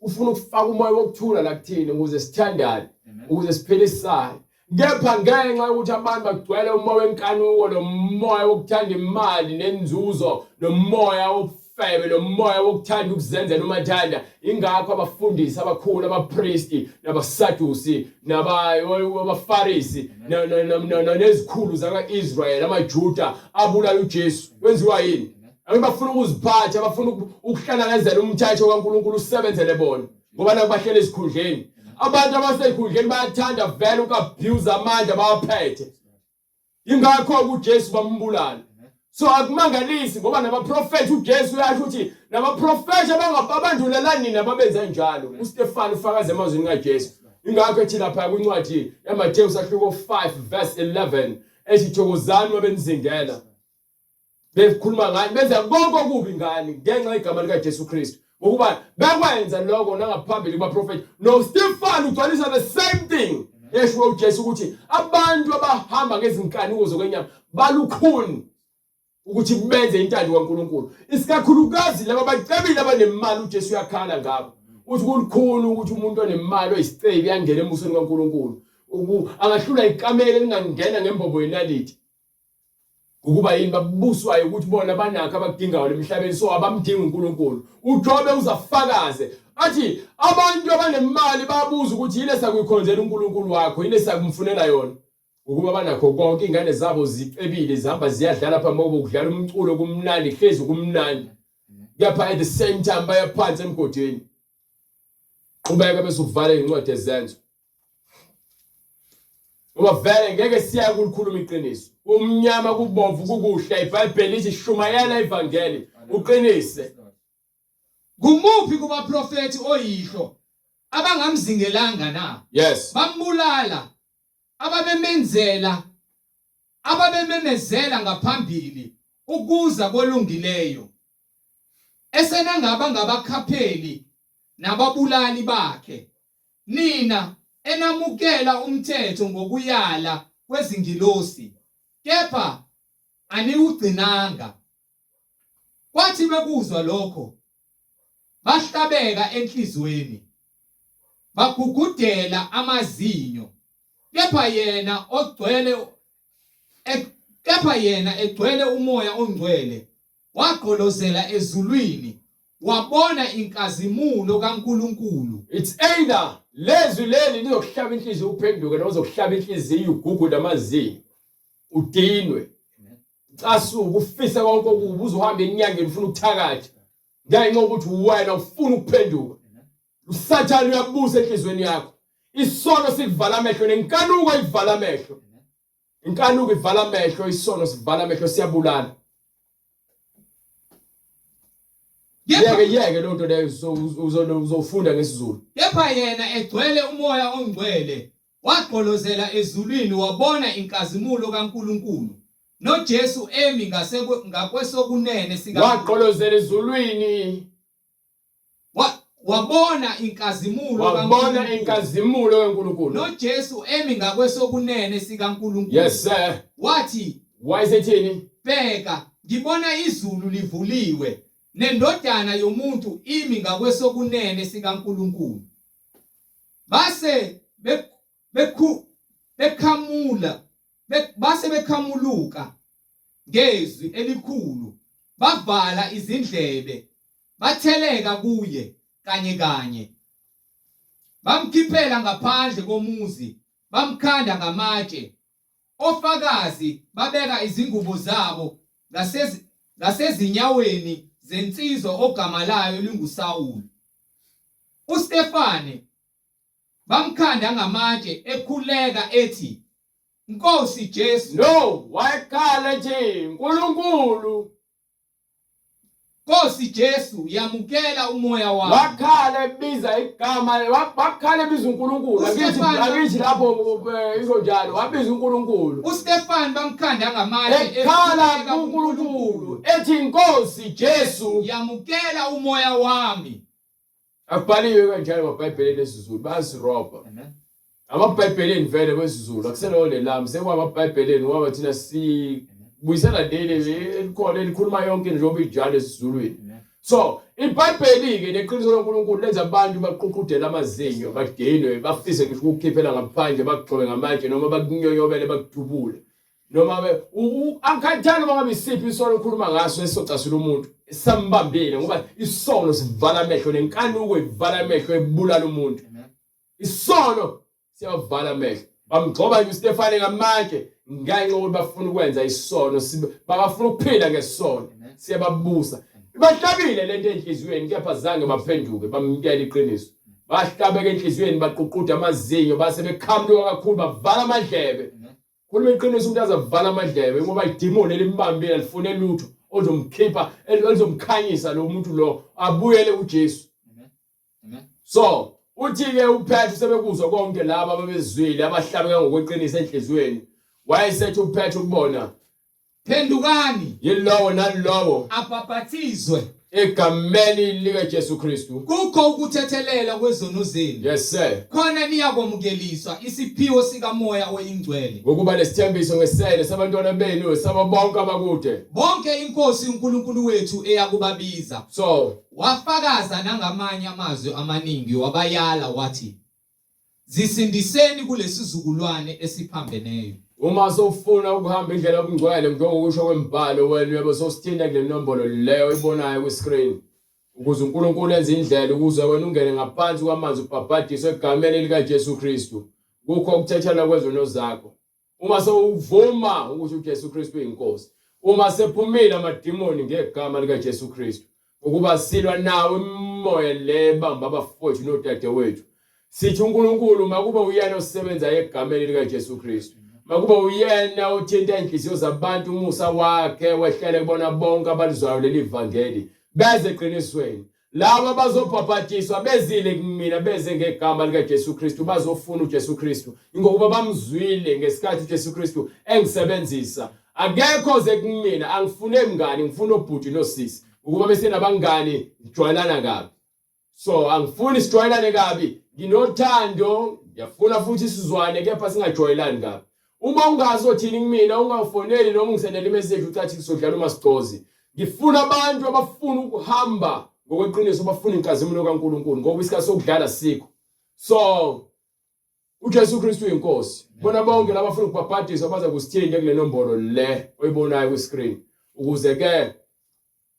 Ufuna ukufaka umoya wokuthula la kuthina ukuze sithandane, ukuze siphilisane. Kepha ngenxa yokuthi abantu bagcwele umoya wenkanuko nomoya wokuthanda imali nenzuzo nomoya wobufebe nomoya wokuthanda ukuzenzela umathanda, ingakho abafundisi abakhulu, abapristi nabaSadusi nabaFarisi nezikhulu zakwa-Israyeli, amaJuda abulala uJesu. Kwenziwa yini? Abantu bafuna ukuziphatha, bafuna ukuhlanakazela umthetho kaNkulunkulu usebenzele bona. Ngoba naku bahleli ezikhundleni. Abantu abasezikhundleni bayathanda vele uku-abuse amandla bawaphethe. Ingakho uJesu bambulala. So akumangalisi ngoba nabaprofethi uJesu uyasho ukuthi nabaprofethi abangabandulelani nina babenza njalo. UStefan ufakaza emazwini kaJesu. Ingakho ethi lapha kwincwadi yaMateyu sahluko 5 verse 11 ethi thokozani uma benizingela. Bekhuluma ngani benza konke okubi ngani ngenxa yegama likaJesu Kristu. Ngokuba bekwenza lokho nangaphambili kubaprofethi. No Stefan ugcwalisa the same thing. Esho uJesu ukuthi abantu abahamba ngezinkanuko zokwenyama balukhuni ukuthi benze intando kaNkulunkulu. Isikakhulukazi laba abacebile abanemali uJesu uyakhala ngabo. Uthi kulukhuni ukuthi umuntu onemali oyisicebi angene embusweni kaNkulunkulu. Angahlula ikamela elingangena ngembobo yenaliti. Ukuba yini babuswayo ukuthi bona banakho abakudingayo lemhlabeni so abamdingi uNkulunkulu. UJobe uzafakaze athi abantu abanemali babuza ukuthi yini esakuyikhonzela uNkulunkulu wakho, yini esakumfunela yona. Ukuba banakho konke ingane zabo zicebile zihamba ziyadlala phambi kwabo kudlala umculo kumnandi hlezi kumnandi. Kepha at the same time bayaphansi emgodini. Qhubeka bese uvale incwadi ezenzo. Ngoba vele ngeke siya kulikhuluma iqiniso. Kumnyama kubomvu kukuhle iBhayibheli lithi shumayela ivangeli uqinise. Kumuphi kubaprofethi oyihlo abangamzingelanga na? Yes. Bambulala ababemenzela ababememezela ngaphambili ukuza kolungileyo. Esenangaba ngabakhapheli nababulali bakhe. Nina enamukela umthetho ngokuyala kwezingilosi, kepha aniwugcinanga. Kwathi bekuzwa lokho, bahlabeka enhliziyweni, bagugudela amazinyo. Kepha yena ogcwele kepha yena egcwele uMoya oNgcwele wagqolozela ezulwini. Wabona inkazimulo kaNkulunkulu. It's either lezwi leli lizokuhlaba inhliziyo uphenduke noma uzokuhlaba inhliziyo ugugude amazinyo udinwe ucasuke ufise konke okubi uzohamba enyangeni ufuna ukuthakatha ngenxa yokuthi wena ufuna ukuphenduka. Usathane uyabusa enhliziyweni yakho. Isono sikuvala amehlo nenkanuko ivala amehlo. Inkanuko ivala amehlo, isono sivala amehlo siyabulala. Yeke yeke lonto leyo uzofunda ngesiZulu. Kepha yena egcwele umoya ongcwele wagqolozela ezulwini wabona inkazimulo kaNkulunkulu noJesu emi ngakwesokunene sika Wagqolozela ezulwini Wabona inkazimulo wabona inkazimulo kaNkulunkulu noJesu emi ngakwesokunene sikaNkulunkulu. Yes sir. Wathi wayesethini? Bheka, ngibona izulu livuliwe nendodana yomuntu imi ngakwesokunene sikaNkulunkulu. Base bekhu bekhamula base bekhamuluka ngezwi elikhulu bavala izindlebe Batheleka kuye kanye kanye. Bamkhiphela ngaphandle komuzi, bamkhanda ngamatshe. Ofakazi babeka izingubo zabo ngasezinyaweni zensizwa ogama layo linguSawulu. UStefane bamkhanda ngamatshe ekhuleka ethi, Nkosi Jesu. No, wayekhala ethi, Nkulunkulu. Nkosi Jesu yamukela umoya wami. Wakhala ebiza igama wakhala ebiza uNkulunkulu. Akithi akithi lapho eh, isho njalo wabiza uNkulunkulu. UStefan bamkhanda ngamatshe ekhala kuNkulunkulu ethi Nkosi Jesu yamukela umoya wami. Akubhaliwe kanjalo emabhayibhelini esiZulu bayasirobha. Amabhayibhelini vele kwesiZulu akuselowo lelami sekwamabhayibhelini ngoba thina sibuyisela leli elikhona elikhuluma yonke njengoba injalo esiZulwini. So iBhayibheli-ke neqiniso loNkulunkulu lenza abantu baququdele amazinyo badinwe bafise ngisho ukukhiphela ngaphandle bakugxobe ngamatshe noma bakunyonyobele bakudubule. noma ke angikhathali noma ngabe isiphi isono okhuluma ngaso esizocasula umuntu sambambile ngoba isono sivala amehlo nenkanuko ivala amehlo ebulala umuntu isono siyavala amehlo bamgxoba nje uStefane ngamatshe ngenxa yokuthi bafuna ukwenza isono bafuna ukuphila ngesono siyababusa bahlabile lento enhliziyweni kepha zange baphenduke bamukela iqiniso bahlabeka enhliziyweni baququda amazinyo base bekhamluka kakhulu bavala amadlebe Khuluma iqiniso umuntu azavala amadlebe ngoba idimoni elimbambile alifune lutho ozomkhipha elizomkhanyisa lo muntu lo abuyele kuJesu. So uthi-ke uPetru sebekuzwa konke laba ababezwile abahlabeka ngokweqiniso enhliziyweni wayesethi uPetru kubona Phendukani. Yilowo nalowo abhaphathizwe egameni likaJesu Kristu. Kukho ukuthethelela kwezono zenu. Yes sir. Khona niyakwamukeliswa isiphiwo sikaMoya oyiNgcwele. Ngokuba lesithembiso ngesele sabantwana benu sabo bonke abakude. Bonke iNkosi uNkulunkulu wethu eyakubabiza. So wafakaza nangamanye amazwi amaningi wabayala wathi Zisindiseni kulesizukulwane esiphambeneyo. Uma sowufuna ukuhamba indlela yobungcwele njengokusho kwembhalo wena uyabe sowusithinta kule nombolo leyo oyibonayo kwi-screen ukuze uNkulunkulu enze indlela ukuze wena ungene ngaphansi kwamanzi ubhabhadiswe egameni likaJesu Kristu kukho ukuthethelwa kwezono zakho. Uma sewuvuma ukuthi uJesu Kristu uyinkosi, uma sephumile amadimoni ngegama likaJesu Kristu, ukuba silwa nawo imimoya le ebamba abafowethu nodadewethu. Sithi uNkulunkulu makube uyena osebenza egameni likaJesu Kristu. Makube uyena othinta inhliziyo zabantu umusa wakhe wehlele kubona bonke abalizwayo leli vangeli beze eqinisweni. Laba bazobhabhadiswa bezile kumina beze ngegama likaJesu Kristu bazofuna uJesu Kristu ngokuba bamzwile ngesikhathi uJesu Kristu engisebenzisa akekho ze kumina angifune mngani ngifuna obhuti nosisi ukuba bese nabangani ngijwayelana kabi so angifuni sijwayelane kabi nginothando ngiyafuna futhi sizwane kepha singajwayelani kabi Uma ungazi othini kumina ungafoneli noma ungisendele imeseji ucathi sizodlala uma sigcozi. Ngifuna abantu abafuna ukuhamba ngokweqiniso bafuna inkazimulo kaNkuluNkulu ngoba isikhathi sokudlala sikho. So uJesu Kristu uyinkosi. Bona bonke laba abafuna ukubhabhadiswa baza kusithinta kule nombolo le oyibonayo kwi-screen ukuze ke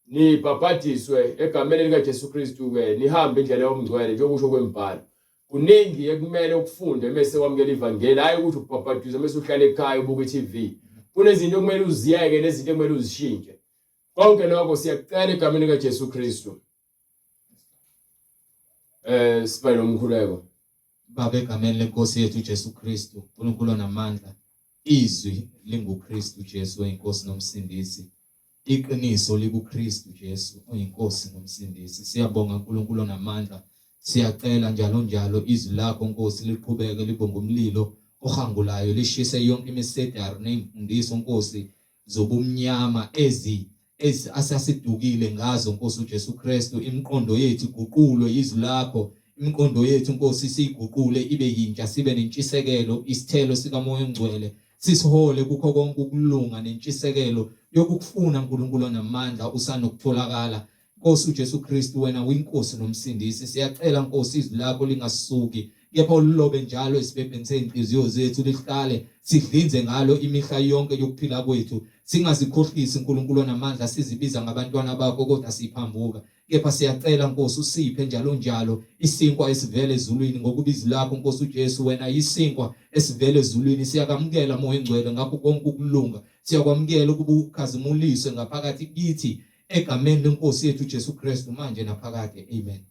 Nibhabhadiswe egameni likaJesu Kristu ke nihambe indlela yomngcwele njengokusho kwembhalo. Kuningi ekumele ukufunde mese wamukela ivangeli, hayi ukuthi ubhabhadiswe mese uhlala ekhaya ubuka i-TV. Kunezinto okumele uziyeke nezinto ekumele uzishintshe. Konke lokho siyakucela egameni likaJesu Kristu. Eh sibale umkhuleko. Baba egameni lenkosi yethu uJesu Kristu, uNkulunkulu onamandla, izwi linguKristu Jesu oyinkosi nomsindisi. Iqiniso likuKristu Jesu oyiNkosi noMsindisi. Siyabonga Nkulunkulu onamandla. Siyacela njalo njalo izwi lakho Nkosi liqhubeke libe ngumlilo ohangulayo lishise yonke imisedari nezimfundiso Nkosi zobumnyama ezi asasidukile ngazo Nkosi uJesu Kristu imiqondo yethu iguqulwe izwi lakho imiqondo yethu Nkosi siyiguqule ibe yintsha sibe nentshisekelo isithelo sikaMoya oNgcwele Sisihole kukho konke ukulunga nentshisekelo yokukufuna Nkulunkulu onamandla usanokutholakala. Nkosi uJesu Kristu wena uyiNkosi noMsindisi. Siyacela Nkosi izwi lakho lingasuki kepha ulilobe njalo esibhebheni sezinhliziyo zethu lihlale sidlinze ngalo imihla yonke yokuphila kwethu. Singazikhohlisi Nkulunkulu onamandla sizibiza ngabantwana bakho kodwa siphambuka. Kepha siyacela Nkosi usiphe njalo njalo isinkwa esivela ezulwini ngokuba izwi lakho Nkosi uJesu wena yisinkwa esivela ezulwini siyakamukela Moya Ongcwele ngakho konke ukulunga siyakwamukela ukuba ukhazimuliswe ngaphakathi kithi egameni lenkosi yethu uJesu Kristu manje naphakade amen.